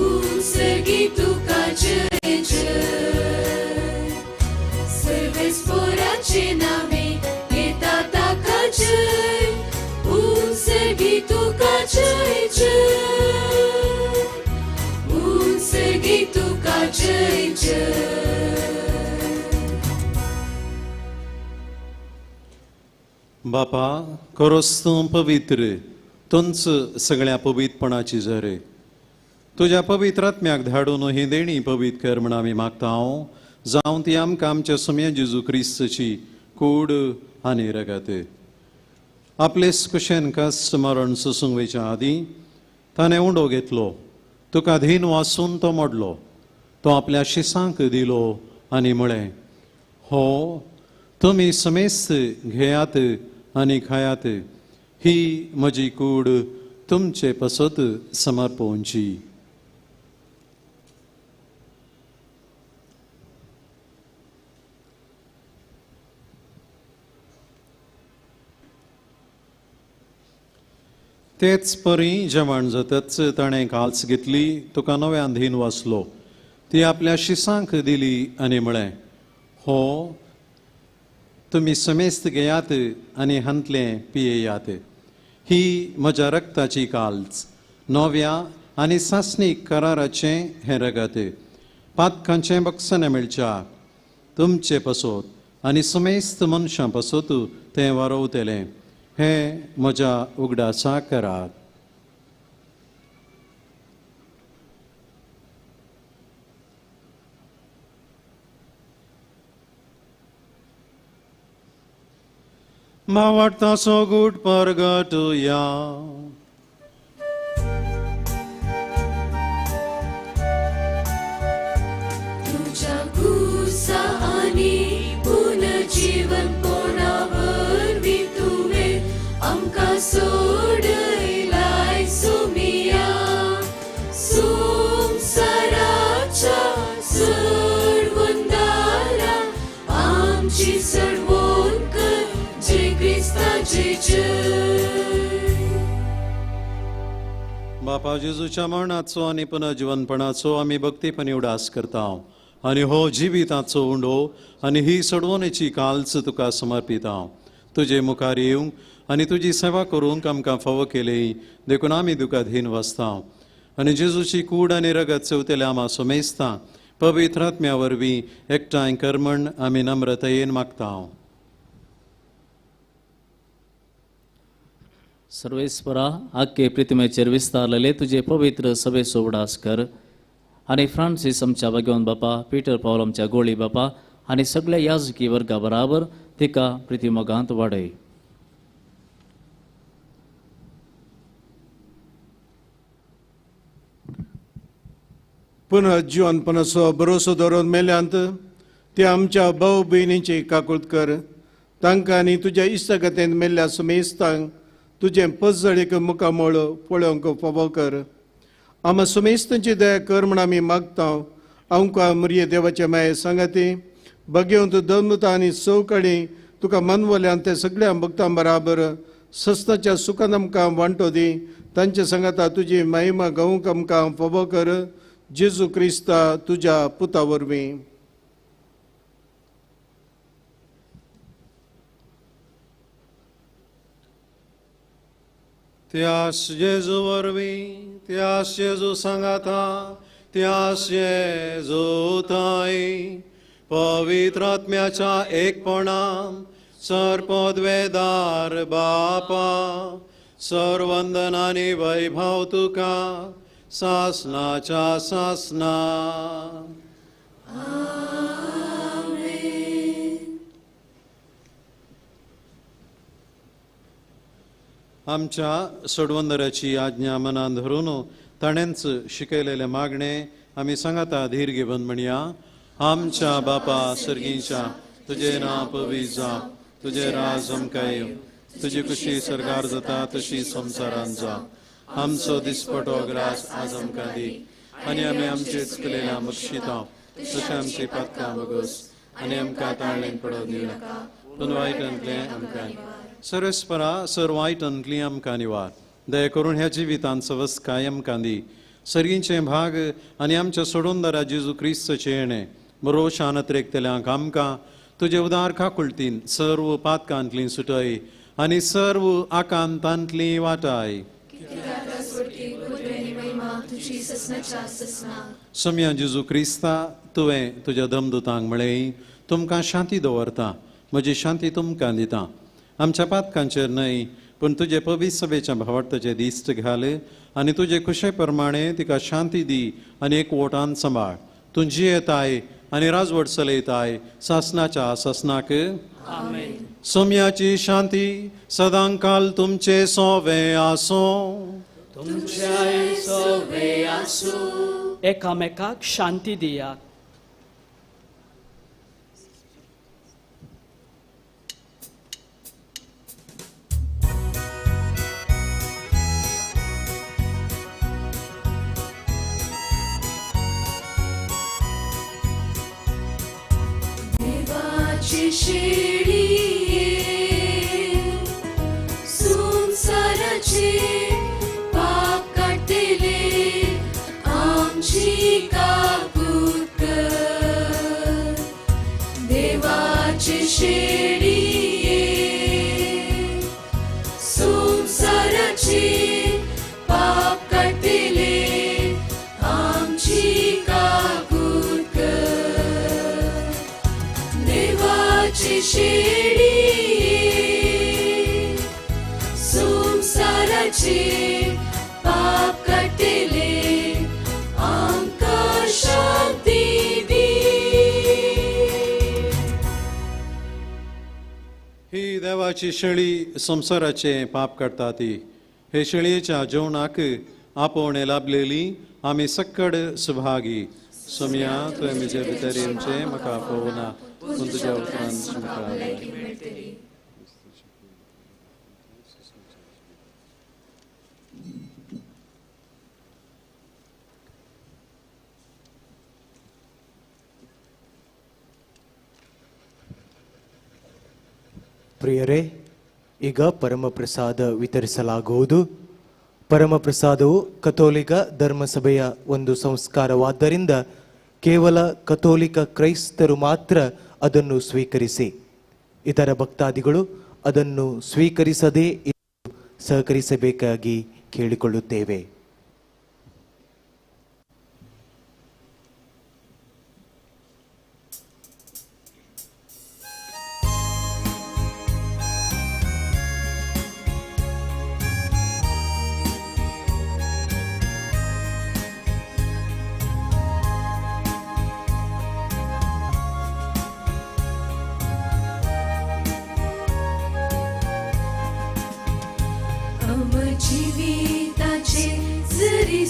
unsergi tuka jai jai. सर्वेस्पोराचे नावे येता ताका जय, unsergi tuka jai jai, unsergi tuka jai jai. बापा, खरोच तूं पवित्र, तूंच सगळ्या पवित्रपणाची झरे. तुज्या पवित्र आत्म्याक धाडून ही देणी पवित्र कर म्हण आमी मागता हांव, जावं ती आमकां आमच्या सोम्या जेजू क्रिस्तची कूड आनी रगत. आपलेच कुशेन कश्ट मरण सोसूंक वयच्या आदीं ताणें उंडो घेतलो, तुका धीन वासून तो मोडलो, तो आपल्या शिसांक दिलो आनी म्हळें, हो तुमी समेस्त घेयात आनी खायात, ही म्हजी कूड तुमचे पसत समर्पोवची. तेच परी जेवण जातच ताणें काल्स घेतली, तुका नव्यान धीन वाचलो, ती आपल्या शिसांक दिली आनी म्हळें, हो तुमी समेस्त घेयात आनी हांतलें पियेयात, ही म्हज्या रक्ताची काल्स, नव्या आनी सासणीक कराराचें हें रगत, पातकांचें बक्षणें मेळच्या तुमचे पसत आनी समेस्त मनशां पसत तें वारोवतलें, हें म्हज्या उगडासा करात. मावाडटा गुट परगटुया. तुझ्या कुसा आनी पुनर्जीवनपणा जय जय. बापा जेजूच्या मरणाचो आनी पुनर्जिवनपणाचो आमी भक्तीपणी उडास करता आनी हो जिविताचो उंडो आनी ही सोडवणेची काल्च तुका समर्पिता. तुजे मुखार येवंक आनी तुजी सेवा करूंक आमकां फावो केली देखून आमी तुका धीन वसता आनी जेजूची कूड आनी रगत चवतेल्या आमा सोमेस्ता पवित्र आत्म्या वरवीं एकठांय कर म्हण आमी नम्रतायेन मागता. सर्वेस्परा आख्खे प्रितिमेचेर विस्तारलेले तुजे पवित्र सभेचो उडास कर आनी फ्रांसीस आमच्या भगवान बापा, पीटर पावल आमच्या गोळी बापा आनी सगळ्या याजकी वर्गा बराबर तिका प्रितिमोगांत वाडय. पुनर्जिवनपणाचो भरोसो दवरून मेल्यांत ते आमच्या भाव भयणींची काकूत कर. तांकां आनी तुज्या इश्टागतेन मेल्ल्या सुमेस्तांक तुजें पजळीक मुखामळ पळोवंक फावो कर. आमा सुमेस्तांची दया कर म्हण आमी मागता. आमकां मुरये देवाचे माये सांगाती भगेवंत दमता आनी चौकडी तुका मनवल्यान ते सगळ्या भक्तां बराबर सस्ताच्या सुखान आमकां वांटो दी. तांचे सांगाता तुजी महिमा गावंक आमकां फावो कर. जेजू क्रिस्ता तुज्या पुता वरवीं. त्यास जेजू वरवीं, त्यास जेजू सांगाता, त्यास जेजू ताई पवित्र आत्म्याच्या एकपणान सर्पद्वेदार बापा सर्वंदन आनी वैभव तुका सासनाच्या सासना. आमच्या सोडवंदराची आज्ञा मनान धरून ताणेंच शिकयलेलें मागणें आमी सांगाता धीर घेवन म्हणया. आमच्या बापा सर्गीच्या, तुजें नांव पवित्र जावं, तुजें राज आमकां येवं, तुजी कुशी सरकार जाता तशी संवसारांत जावं. आमचो दिसपटो ग्रास आज आमकां दी आनी आमी आमचे चुकलेल्या बक्षिता तशें आमची पातकां बगस आनी आमकां ताळणेन पडोवंक दिवं नाका पूण वायटांतलें आमकां सर्वेस्परा सर वायटांतली आमकां निवार. दया करून ह्या जिवितांत सवस्काय आमकां दी. सर्गींचे भाग आनी आमच्या सोडूनदारा जेजू क्रिस्तचें येणें बरोशान अत्रेकतल्यांक आमकां तुजे उदार काकुळतीन सर्व पातकांतली सुटय आनी सर्व आकांतांतली वाटाय. सम्या जेजू क्रिस्ता, तुवें तुज्या दमदुतांक म्हळें तुमकां शांती दवरता, म्हजी शांती तुमकां दिता. आमच्या पातकांचेर न्हय पूण तुजे पवित्र सभेच्या भावार्थाचे दिश्ट घाल आनी तुजे खुशे प्रमाणे तिका शांती दी आनी एक वोटान सांबाळ. तूं जियेताय आनी राजवट चलयताय सासनाच्या सासनाक. सोम्याची शांती सदांकाल तुमचे सोवे आसूं. तुमच्याय सोवे आसूं. एकामेकाक शांती दियात. शेळिये संसाराचे पाप काडटले आमची काकूत कर. देवाचे शेळिये संसाराचे पाप काडटले आमची काकूत कर. देवाचे शेळिये संसाराचे पाप काडटले आमकां शांती दी. ही देवाची शेळी संवसाराचे पाप काडटा ती. हे शेळयेच्या जेवणाक आपोवणें लाभलेली आमी सक्कड सुभागी. सोम्या तुवें म्हजे भितर येवचें म्हाका आपोवना पूण तुज्या उतरान म्हाका. प्रियरे, ಈಗ ಪರಮಪ್ರಸಾದ ವಿತರಿಸಲಾಗುವುದು. ಪರಮಪ್ರಸಾದವು ಕಥೋಲಿಕ ಧರ್ಮಸಭೆಯ ಒಂದು ಸಂಸ್ಕಾರವಾದ್ದರಿಂದ ಕೇವಲ ಕಥೋಲಿಕ ಕ್ರೈಸ್ತರು ಮಾತ್ರ ಅದನ್ನು ಸ್ವೀಕರಿಸಿ, ಇತರ ಭಕ್ತಾದಿಗಳು ಅದನ್ನು ಸ್ವೀಕರಿಸದೇ ಸಹಕರಿಸಬೇಕಾಗಿ ಕೇಳಿಕೊಳ್ಳುತ್ತೇವೆ.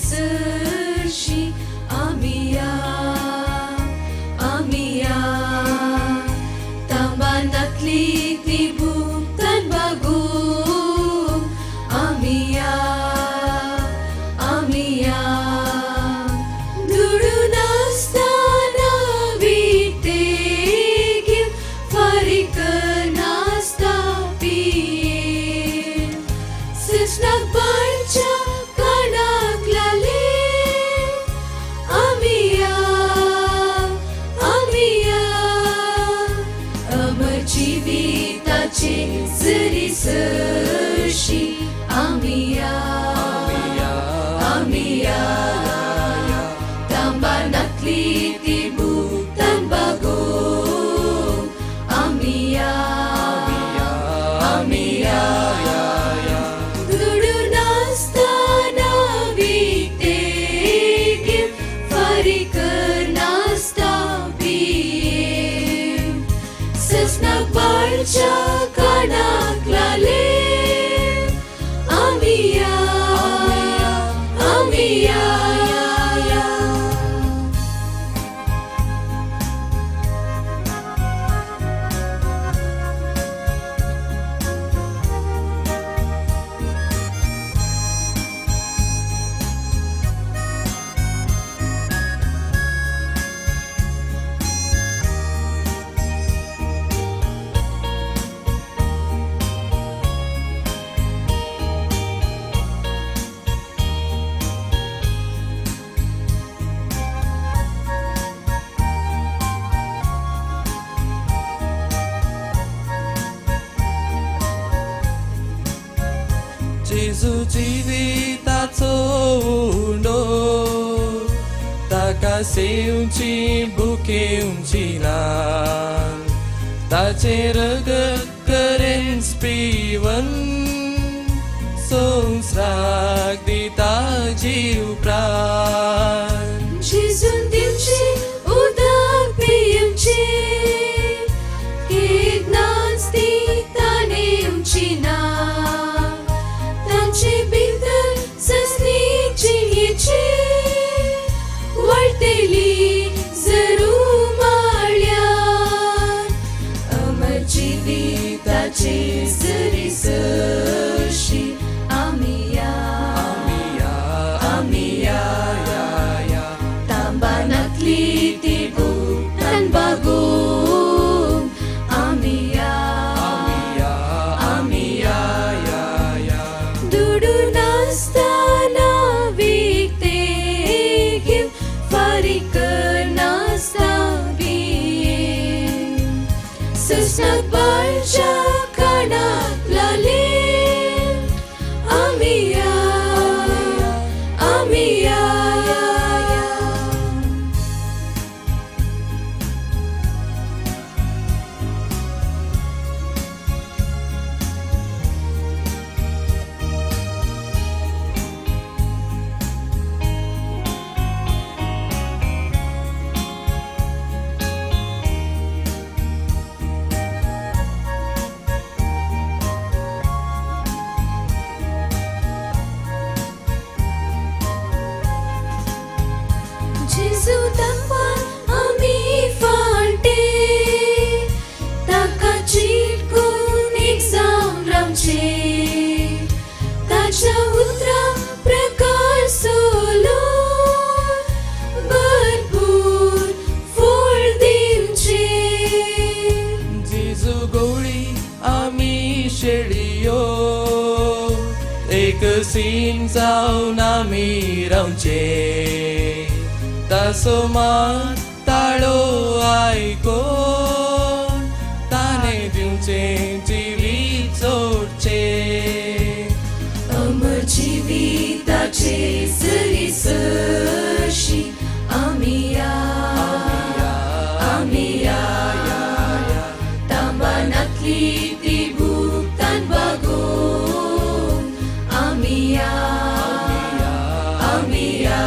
सरशी आमिया आमिया तांबानातली ती भूतान बागो आमिया आमिया दुडू नासतना विकते घेवन फारीक नासता पिये सजनाक बाळच्या जरी सरशी आमिया आमिया तांबानातली ती भूतान बागो आमिया आमिया दुडू नासतना विकते घेवन फारीक नासता पिये सजनाक बाळच्या कानाक लाले आमिया आमिया. जेजू जिविताचो उंडो ताका सेवची भुकेवची ना ताचें रगत करेंच पिवन संवसाराक दिता जीव प्राण. जेजून दिवचें उदक पियेवचें केन्नाच ती ताणेवची ना तांचे भितर सजनी जिणेची वाडटली जरूर माळ्यार अमर जिविताचे जरी सरशी आमिया आमिया तांबानातली ती भूतान बागो आमिया आमिया दुडू नासतना विकते घेवन फारीक नासता पिये सजनाक बाळच्या कानाक लाले एक सीम जावन आमी रावचें तासो मात ताळो आयकोन ताणें दिवचें जिवीत जोडचें अमर जिविताचे सरी सरशी आमी या आमी या तांबानातली ती भुगतान बागोवन आमी या आमी या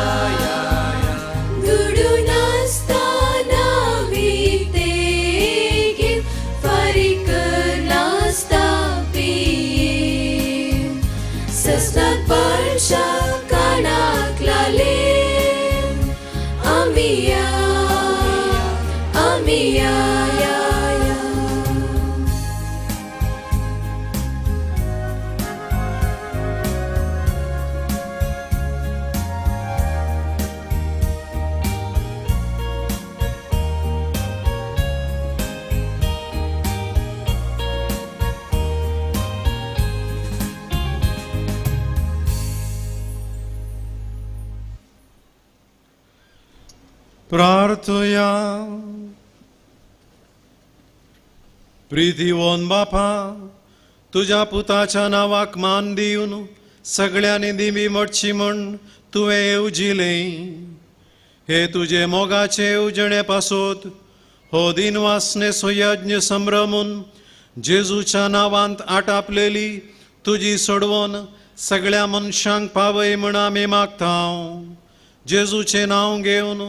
दुडू नासतना विकतें घेवन फारीक करनासता पियेवन ससनात पडच्या कानाक लालें आमी या आमी या या या. प्रार्थया प्रितीवन बापा तुज्या पुताच्या नांवाक मान दिवन सगळ्यांनी दिमी मोडची म्हण तुवें येवजिलें हे तुजे मोगाचे येवजणे पासत हो दिनवासने सुयज्ञ संभ्रमून जेजूच्या नांवांत आटापलेली तुजी सोडवण सगळ्या मनशांक पावय म्हण आमी मागता. जेजूचें नांव घेवन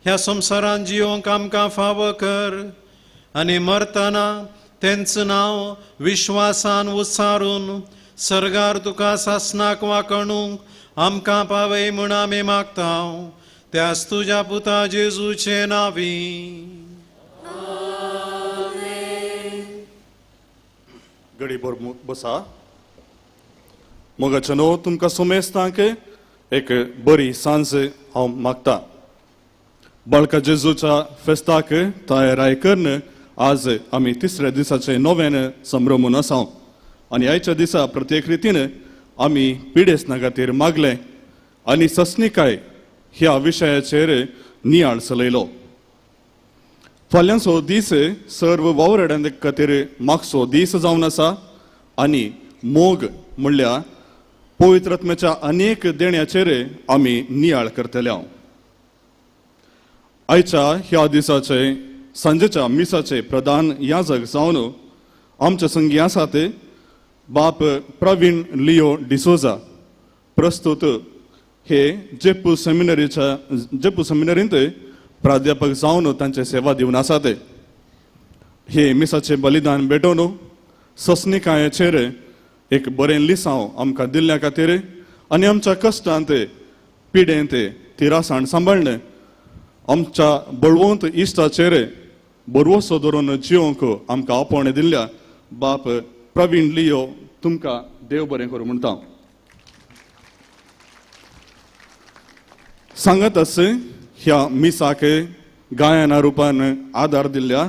ह्या संवसारांत जियोंक आमकां फावो कर आनी मरतना तेंच नांव विश्वासान उच्चारून सर्गार तुका सासनाक वांकणूंक आमकां पावय म्हूण आमी मागता. त्याच तुज्या पुता जेजूचे नांवी. गडीभर बसा. मोगाचे न्हू तुमकां सुमेस्तांक एक बरी सांज हांव मागता. बाळका जेजूच्या फेस्ताक तयाराय करून आज आमी तिसऱ्या दिसाचे नव्यान संभ्रमून आसा आनी आयच्या दिसा प्रत्येक रितीन आमी पिडेस्ना खातीर मागलें आनी सस्निकाय ह्या विशयाचेर नियाळ चलयलो. फाल्यांचो दीस सर्व वावराड्यां खातीर मागचो दीस जावन आसा आनी मोग म्हणल्यार पवित्र आत्म्याच्या अनेक देण्याचेर आमी नियाळ करतले. आयच्या ह्या दिसाचे सांजेच्या मिसाचे प्रधान याजक जावन आमचे संगी आसात बाप प्रवीण लियो डिसोजा. प्रस्तुत हे जेपू सेमिनरींत प्राध्यापक जावन तांचे सेवा दिवन आसात. हे मिसाचे बलिदान भेटोवन सस्निकायेचेर एक बरें लिसांव आमकां दिल्ल्या खातीर आनी आमच्या कश्टांत पिडेंत तिरासाण सांबाळ्ळें आमच्या बळवंत इश्टाचेर बरवसो धरून जिवंक आमकां आपोवणें दिल्ल्या बाप प्रवीण लियो तुमकां देव बरें करूं म्हणटा. सांगत आस ह्या मिसाक गायना रुपान आदार दिल्ल्या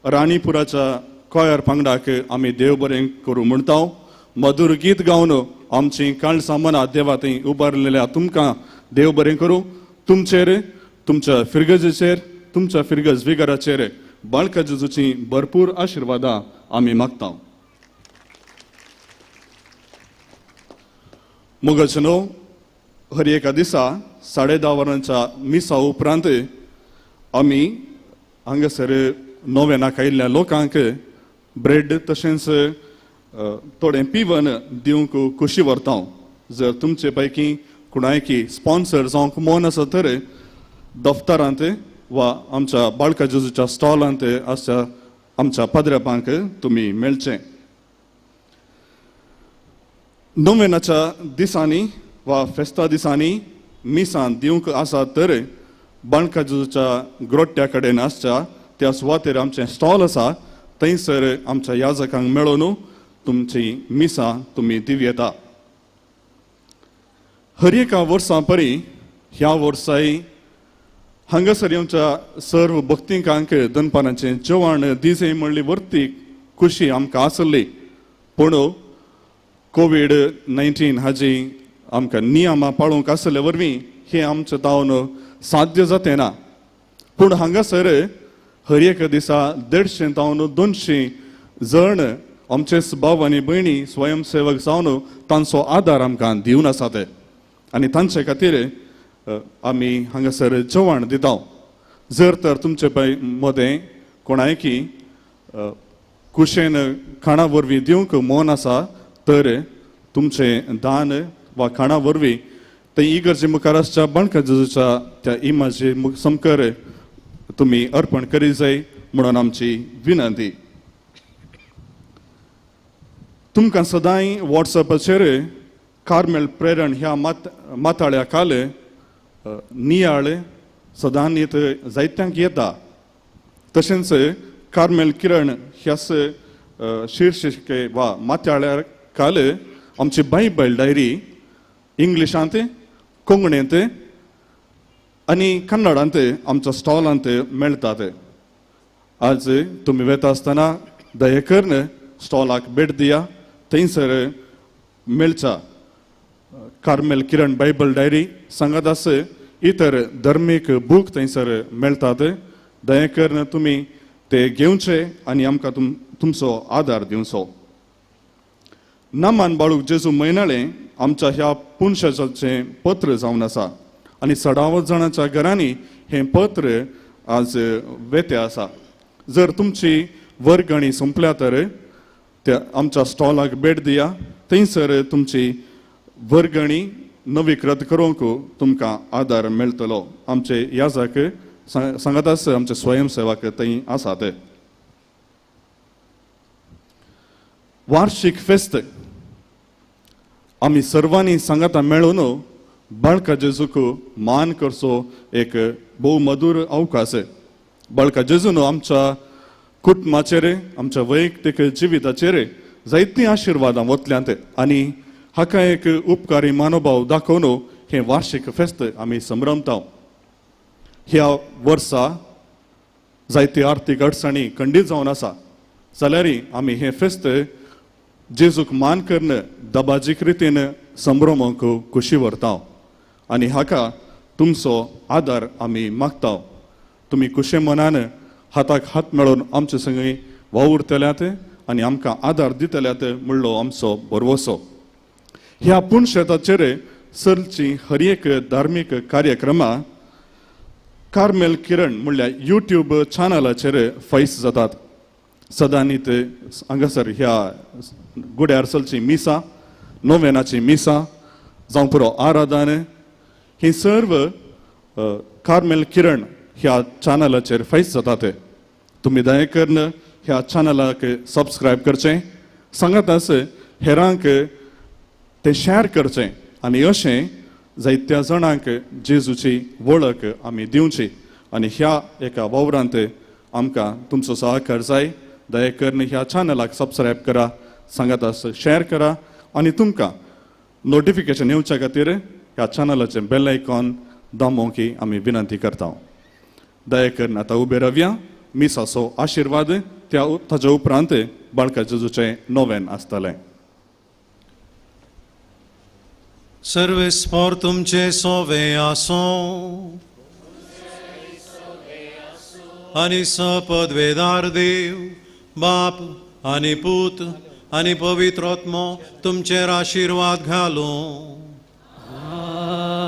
राणीपुराच्या कॉयर पंगडाक आमी देव बरें करूं म्हणटा. मधुर गीत गावन आमची काळसां मनां देवा थंय उबारलेल्या तुमकां देव बरें करूं. तुमचेर तुमच्या फिरगजेचेर तुमच्या फिरगज विगाराचेर बाळका जेजूची भरपूर आशिर्वादां आमी मागता. मोगाचे न्हू हर एका दिसा 10:30 वरांच्या मिसा उपरांत आमी हांगासर नोवेनाक आयिल्ल्या लोकांक ब्रेड तशेंच थोडें पिवन दिवंक खोशी व्हरता. जर तुमचे पैकी कोणायकी स्पॉन्सर जावंक मन आसा तर दफ्तरांत वा आमच्या बाळका जेजूच्या स्टॉलांत आसच्या आमच्या पाद्र्यापांक तुमी मेळचें. नोवेनाच्या दिसांनी वा फेस्ता दिसांनी मिसां दिवंक आसा तर बाळका जेजूच्या ग्रोट्ट्या कडेन आसच्या त्या सुवातेर आमचें स्टॉल आसा थंयसर आमच्या याजकांक मेळोवन तुमची मिसां तुमी दिवं येता. हर एका वर्सां परी ह्या वर्साय हांगासर येवच्या सर्व भक्तिकांक दनपारांचें जेवण दिसय म्हणली वर्ती खुशी आमकां आसली, पूण कोवीड-19 हाजी आमकां नियमां पाळूंक आसले वरवीं हें आमचें तावन साध्य जातें ना. पूण हांगासर हर एक दिसा 150 तावन 200 जण आमचेच भाव आनी भयणी स्वयंसेवक जावन तांचो आदार आमकां दिवन आसात आनी तांचे खातीर आमी हांगासर जेवण दिता. जर तर तुमचे मदें कोणायकी कुशेन खाणा वरवीं दिवंक मन आसा तर तुमचें दान वा खाणा वरवीं ते इगर्जे मुखार आसच्या बाणका जेजूच्या त्या इमाजी समकर तुमी अर्पण करी जाय म्हणून आमची विनंती. तुमकां सदांय वॉट्सएपाचेर कार्मेल प्रेरण ह्या माताळ्या काल नियाळ सदांनीत जायत्यांक येता. तशेंच कार्मेल किरण ह्याच शीर्षिके वा माथाळ्या काल आमची बायबल डायरी इंग्लिशांत, कोंकणींत आनी कन्नडांत आमच्या स्टॉलांत मेळटात. आज तुमी वेता आसतना दया करून स्टॉलाक भेट दिया, थंयसर मेळच्या कार्मेल किरण बायबल डायरी सांगात आस इतर धर्मीक बूक थंयसर मेळटात. दया करून तुमी ते घेवचे आनी आमकां तुमचो आदार दिवचो. नामान बाळूक जेजू म्हयनाळें आमच्या ह्या पुनशाचें पत्र जावन आसा आनी चडावत जाणांच्या घरांनी हें पत्र आज वेते आसा. जर तुमची वर्गणी सोंपल्या तर त्या आमच्या स्टॉलाक भेट दिया, थंयसर तुमची वर्गणी नवीकृत करूंक तुमकां आदार मेळटलो. आमचे याजक सांगात आसा आमचे स्वयंसेवक थंय आसात. वार्षिक फेस्त आमी सर्वांनी सांगाता मेळून बाळका जेजूक मान करचो एक भोव मधूर अवकाश. बाळका जेजून आमच्या कुटुंबाचेर, आमच्या वैयक्तीक जिविताचेर जायतीं आशिर्वादां वतल्यांत आनी हाका एक उपकारी मानोभाव दाखोवन हें वार्षिक फेस्त आमी संभ्रमता. ह्या वर्सा जायती आर्थीक अडचणी खंडीत जावन आसा जाल्यार आमी हें फेस्त जेजूक मान करून दबाजीक रितीन संभ्रमूंक खुशी व्हरता आनी हाका तुमचो आदार आमी मागता. तुमी खुशे मनान हाताक हात मेळोवन आमचे संगी वावुरतल्यात आनी आमकां आदार दितल्यात म्हणलो आमचो भरवसो. ह्या पुणशेताचेर चलची हर एक धार्मीक कार्यक्रमां कार्मेल किरण म्हणल्यार यूट्यूब चॅनलाचेर फैस जातात. सदांनीत हांगासर ह्या गुड्यार चलची मिसां, नोवेनाची मिसां जावं पुरो आराधन ही सर्व कार्मेल किरण ह्या चॅनलाचेर फैस जातात. तुमी दया करून ह्या चॅनलाक सबस्क्रायब करचें, सांगात आस हेरांक तें शॅर करचें आनी अशें जायत्या जाणांक जेजूची वळख आमी दिवची आनी ह्या एका वावरांत आमकां तुमचो सहकार जाय. दया करून ह्या चॅनलाक सबस्क्रायब करा, सांगात आस शॅर करा आनी तुमकां नोटिफिकेशन येवच्या खातीर ह्या चॅनलाचें बेल आयकॉन दामोवंक आमी विनंती करता. दया करून आतां उबे रावया, मिसाचो आशिर्वाद त्या ताच्या उपरांत बाळका जेजूचें नोवेन आसतलें. सर्वेस्पोर तुमचे सोवे आसो आनी सपदवेदार देव बाप आनी पूत आनी पवित्र आत्मो तुमचेर आशिर्वाद घालूं.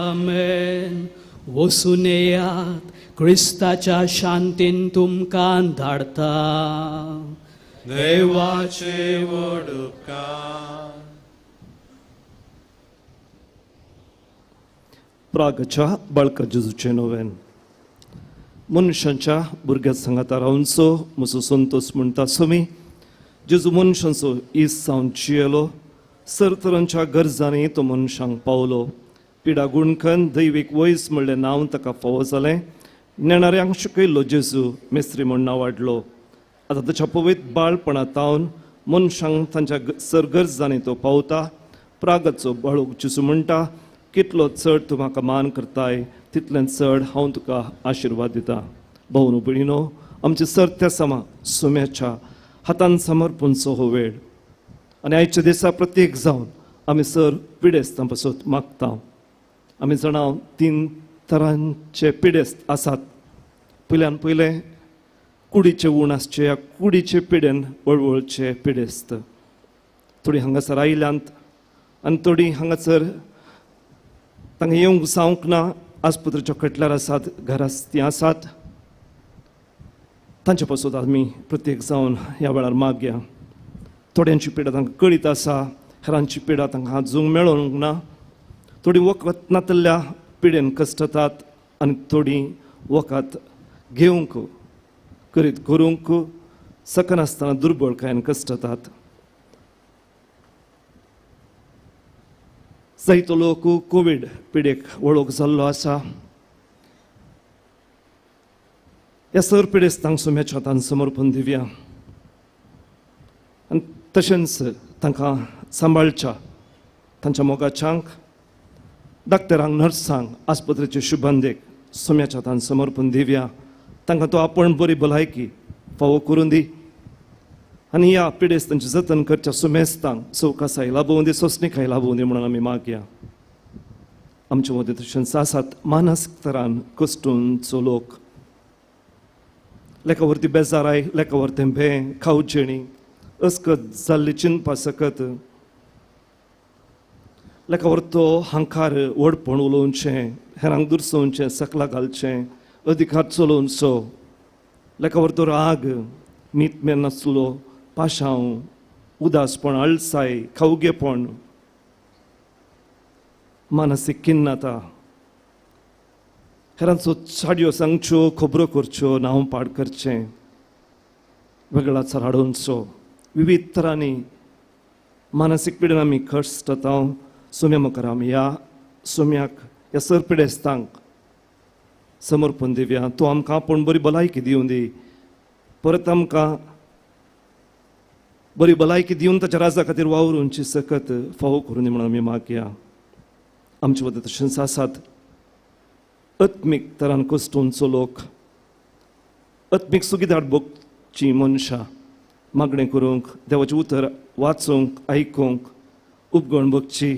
आमेन. वसून येयात, क्रिस्ताच्या शांतीन तुमकां धाडता. देवाचे व्हड उपकार. प्रागच्या बाळका जेजूचें नोवेन. मनशांच्या भुरग्या सांगाता रावंचो म्हजो संतोष म्हणटा सुमी जेजू मनशांचो इस जावन जियेलो, सरतरांच्या गरजांनी तो मनशांक पावलो. पिडा गुणखन दैवीक वयस म्हणलें नांव ताका फावो जालें. नेणाऱ्यांक शिकयल्लो जेजू मेस्त्री म्हूण नांव वाडलो. आतां ताच्या पवित्र बाळपणा तावन मनशांक तांच्या सरगरजांनी तो पावता. प्रागाचो बाळूक जेजू म्हणटा, कितलो चड तूं म्हाका मान करताय तितलें चड हांव तुका आशिर्वाद दिता. भावनो भयणीनो, आमचे सरत्या समा सुम्याच्या हातान समर्पणचो हो वेळ आनी आयच्या दिसा प्रत्येक जावन आमी सर पिडेस्तां पासत मागता. आमी जाणा 3 तरांचे पिडेस्त आसात. पयल्यान पयलें कुडीचे ऊण आसचे ह्या कुडीचे पिडेन वळवळचे पिडेस्त. थोडीं हांगासर आयल्यांत आनी थोडीं हांगासर तांकां येवंक जावंक ना, आस्पत्रेच्या खटल्यार आसात, घरांत तीं आसात. तांचे पासत आमी प्रत्येक जावन ह्या वेळार मागया. थोड्यांची पिडा तांकां कळीत आसा, हेरांची पिडा तांकां आजूंक मेळोंक ना. थोडीं वखद नातल्या पिडेन कश्टतात आनी थोडीं वखद घेवंक करीत करूंक शकनासतना दुर्बळकायेन कश्टतात. जायतो लोक कोवीड पिडेक वळख जाल्लो आसा. ह्या सर पिडेस्तांक सोम्याच्या हातान समर्पण दिवया आनी तशेंच तांकां सांबाळच्या तांच्या मोगाच्यांक, डाक्टरांक, नर्सांक, आस्पत्रेचे शुभांदेक सोम्याच्या हातान समर्पण दिवया. तांकां तो आपण बरी भलायकी फावो करून दी आनी ह्या पिडेस्तांचें जतन करच्या सुमेस्तांक सवकासाय लाभोवं दी, सोंसणीकाय लाभोवं दी म्हणून आमी मागया. आमचे मदीं तशेंच आसात मानसीक तरान कश्टूंचो लोक, लेखावरती बेजाराय, लेखावरतें भें, खावचेणी, अस्कत जाल्ली चिंतपा सकत, लेखावरतो हांकार व्हडपण उलोवचें, हेरांक दुरसोवचें, सकला घालचें, अधिकार चलोवचो, लेखावरतो राग, मीत मेन नासलो, पाशांव, उदासपण, आळसाय, खावगेपण, मानसीक किन्नता, हेरांचो चाडयो सांगच्यो, खबरो करच्यो, नांव पाड करचें, वेगळाचार हाडोवचो, विविध तरांनी मानसीक पिडेन आमी कश्टता. सोम्या मुखार आमी ह्या सोम्याक, ह्या सर पिडेस्तांक समर्पण दिवया. तो आमकां आपूण बरी भलायकी दिवन दी, परत आमकां बरी भलायकी दिवन ताच्या राजा खातीर वावरूंची सकत फावो करून दी म्हणून आमी मागया. आमचे मदीं तशेंच आसात आत्मीक तरान कश्टोंचो लोक, आत्मीक सुगिदार भोगची मनशां, मागणें करूंक, देवाचें उतर वाचूंक, आयकूंक उपगण भोगची,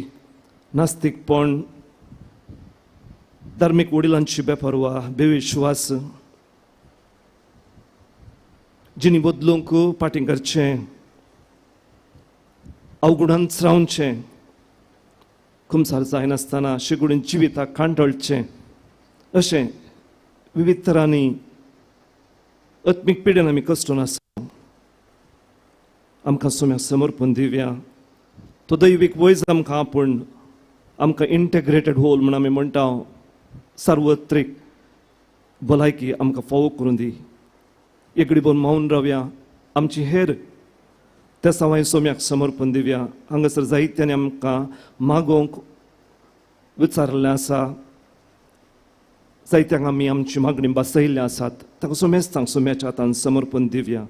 नास्तीकपण, धार्मीक वडिलांची बेपर्वा, बेविश्वास, जिणी बदलूंक पाटीं करचें, अवगुणांत रावचें, कुमसार जायनासतना शेगुडीन जिविताक कांटळचें, अशें विविध तरांनी आत्मीक पिडेन आमी कश्टून आसा. आमकां सोम्याक समर्पण दिवया. तो दैवीक वैज आमकां आपूण आमकां इंटेग्रेटेड होल म्हूण आमी म्हणटा, सार्वत्रीक भलायकी आमकां फावो करून दी. एकडे भरून मावन रावया, आमची हेर त्या सवाय सोम्याक समर्पण दिवया. हांगासर जायत्यानी आमकां मागोवंक विचारलें आसा, जायत्यांक आमी आमची मागणी बसयल्ली आसात. ताका सोमेस्तांक सोम्याच्या हातान समर्पण दिवया.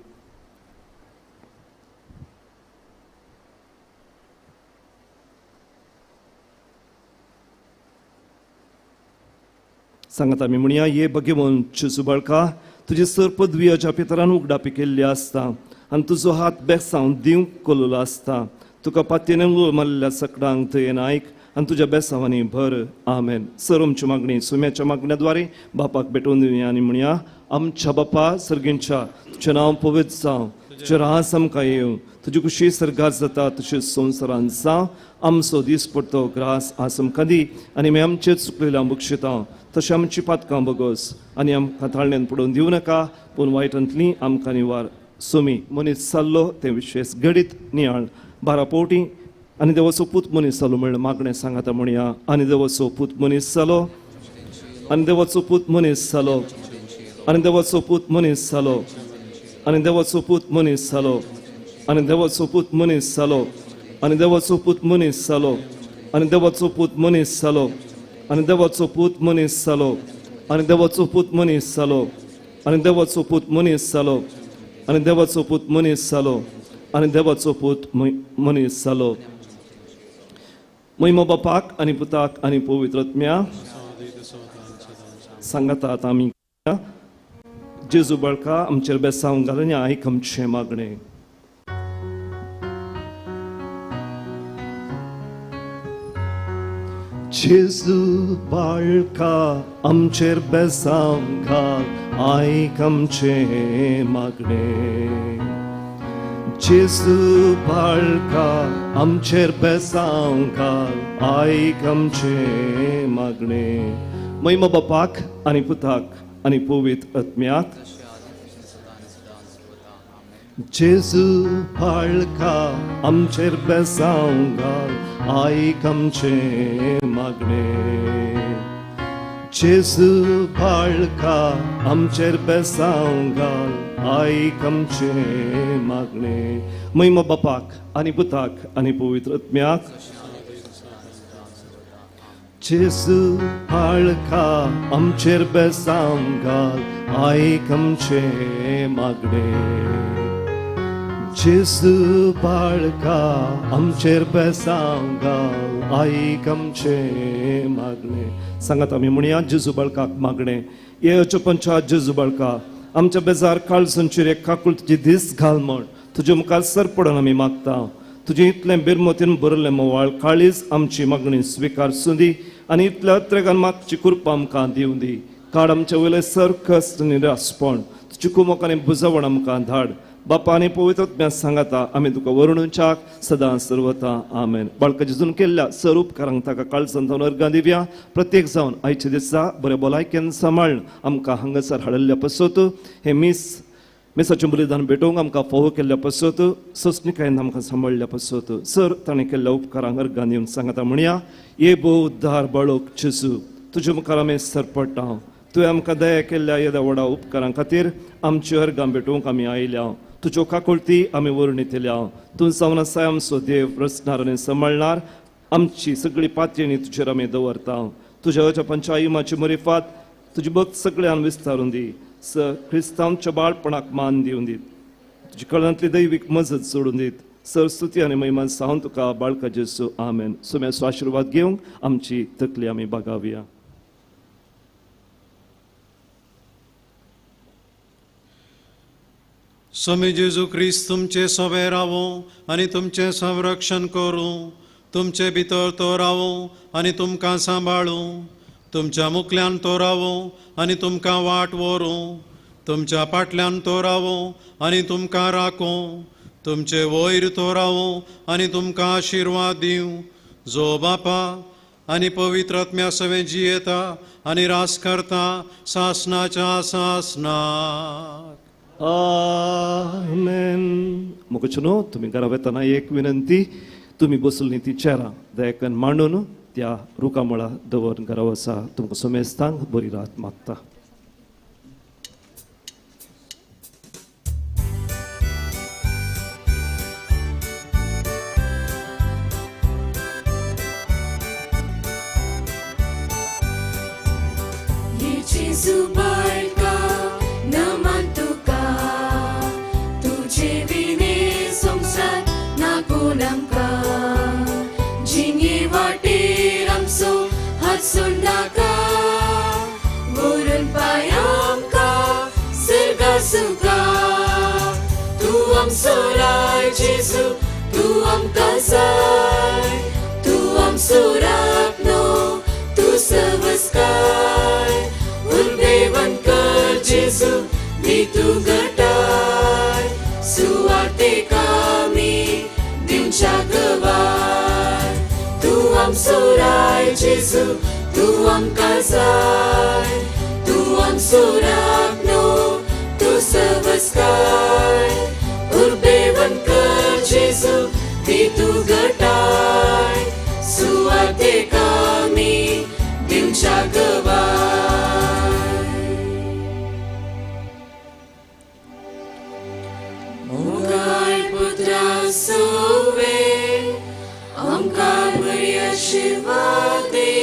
सांगता आमी म्हणया, ये भगवंत जेजू बाळका, तुजी सर पदवी पितरान उगडापी केल्ली आसता आनी तुजो हात बेसांव दिवंक कोल्लो आसता. तुका पातयेन मारल्या सकडांक दयेन आयक आनी तुज्या बेसांवांनी भर. आमेन. सर आमची मागणी सुम्याच्या मागण्याद्वारे बापाक भेटोवन दिवया आनी म्हणया, आमच्या बापा सर्गींच्या, तुजें नांव पवित्र जावं, तुजें रास आमकां येवं, तुजी खुशी सर्गार जाता तशेंच संवसारान जावं. आमचो दीस पडतो ग्रास आज आमकां दी आनी आमी आमचें चुकलेलें बक्षिता तशें आमची पातकां बगस आनी आमकां ताळण्यान पडोवन दिवं नाका, पूण वायटांतली आमकां निवार. सोमी मनीस जाल्लो तें विशेश घडीत नियाळ 12 पावटी आनी देवाचो पूत मनीस जालो म्हणलें मागणें सांगाता म्हणया. आनी देवाचो पूत मनीस जालो, आनी देवाचो पूत मनीस जालो, आनी देवाचो पूत मनीस जालो, आनी देवाचो पूत मनीस जालो, आनी देवाचो पूत मनीस जालो, आनी देवाचो पूत मनीस जालो, आनी देवाचो पूत मनीस जालो, आनी देवाचो पूत मनीस जालो, आनी देवाचो पूत मनीस जालो, आनी देवाचो पूत मनीस जालो, आनी देवाचो पूत मनीस जालो, आनी देवाचो पूत मनीस जालो. महिमा बापाक आनी पुताक आनी पवित्र आत्म्या सांगातात आमी. जेजू बाळका आमचेर बेसांव घालून आयक आमचें मागणें. जेजू बाळका आमचेर बेसांव घाल आयक आमचें मागणें. जेजू बाळका आमचेर बेसांव घाल आयक आमचें मागणें. महिमा बापाक आनी पुताक आनी पवित्र आत्म्याक. जेजू बाळका आमचेर बेसांव घाल आयक आमचें मागणें. जेजू बाळका आमचेर बेसांव घाल आयक आमचें मागणें. महिमा बापाक आनी पुताक आनी पवित्र आत्म्याक. जेजू बाळका आमचेर बेसांव घाल आयक आमचें मागणें. जेजू बाळका आमचेर बेसांव घाल आयक आमचें मागणें. सांगात आमी म्हणया जेजू बाळकाक मागणें. हे अचपंचा जेजू बाळका आमच्या बेजार काळजांचेर एक काकूळ तुजी दीस घाल म्हण तुजे मुखार सर पडून आमी मागता. तुजें इतलें बेरमतीन भरलें मोवाळ काळीज आमची मागणी स्विकार सुंदी आनी इतल्या अत्रेगान मागची कृपा आमकां दिवं दी. काड आमचे वयलें सर कश्ट निरासपण तुजी कुमक आनी बुजवण आमकां धाड. बापा आनी पवित्र आत्म्या सांगाता आमी तुका वरुणच्याक सदां सर्वता. आमेन. बाळका जेजून केल्ल्या सर उपकारांक ताका काळजान जावन अर्गां दिवया. प्रत्येक जावन आयच्या दिसा बरें भलायकेन सांबाळून आमकां हांगासर हाडिल्ल्या पसत हें मीस मिसाचें बलिदान भेटोवंक आमकां फावो केल्ल्या पसत सोंसणिकायेन आमकां सांबाळिल्ल्या पसत सर ताणें केल्ल्या उपकारांक अर्गां दिवन सांगाता म्हणया. ये भोव उद्धार बाळक जेजू तुजे मुखार आमी सरपडटा. तुवें आमकां दया केल्ल्या येद्या व्हडा उपकारां खातीर आमची अर्गां भेटोवंक आमी आयल्या. तुज्यो काकुळटी आमी वर्णितल्या. तूं जावन आसाय आमचो देव रचणार आनी सांबाळणार. आमची सगळी पातयेणी तुजेर आमी दवरता. तुज्या अजपांच्या इमाची मरिफात तुजी भक्त सगळ्यान विस्तारून दी. स क्रिस्तांवच्या बाळपणाक मान दिवन दीत. तुजी कळांतली दैवीक मजत सोडून दीत. सर स्तुती आनी महिमा सावन तुका बाळका जेजू. आमेन. सुम्याचो आशिर्वाद घेवंक आमची तकली आमी बागावया. स्वामी जेजू क्रिस्त तुमचे सोबे रावूं आनी तुमचें संरक्षण करूं. तुमचे भितर तो रावूं आनी तुमकां सांबाळूं. तुमच्या मुखल्यान तो रावूं आनी तुमकां वाट व्हरूं. तुमच्या फाटल्यान तो रावूं आनी तुमकां राखूं. तुमचे वयर तो रावूं आनी तुमकां आशिर्वाद दिवं. जो बापा आनी पवित्र आत्म्या सवें जियेता आनी रास करता सासनाच्या सासनाक. आमेन. मोगचनो तुमी घरा वेतना एक विनंती, तुमी बसली ती चेरां दयाकन मांडून त्या रुखामुळा दवर घरा वसा. तुमकां समेस्तांक बरी रात मागता. जेजू बाळका नमन तुका तुजे विणे संवसार ना कोण आमकां. जिणे वाटेर आमचो हात सोडनाका व्हरून पांय आमकां सर्गा सुखा. तूं आमचो राय जेजू तूं आमकां जाय. तूं आमचो राखणो तूं सवस्काय. उर्बेवन कर जेजू दी तूं घटाय. सुवातेक आमी दिवच्या गवाय. तूं आमचो राय जेजू तूं आमकां जाय. तूं आमचो राखणो तूं सवस्काय. उर्बेवन कर जेजू दी तूं घटाय. सुवातेक आमी दिवच्या गवाय. मोगाळ पुत्रा सोवे आमकां बरी आशिर्वाद दी.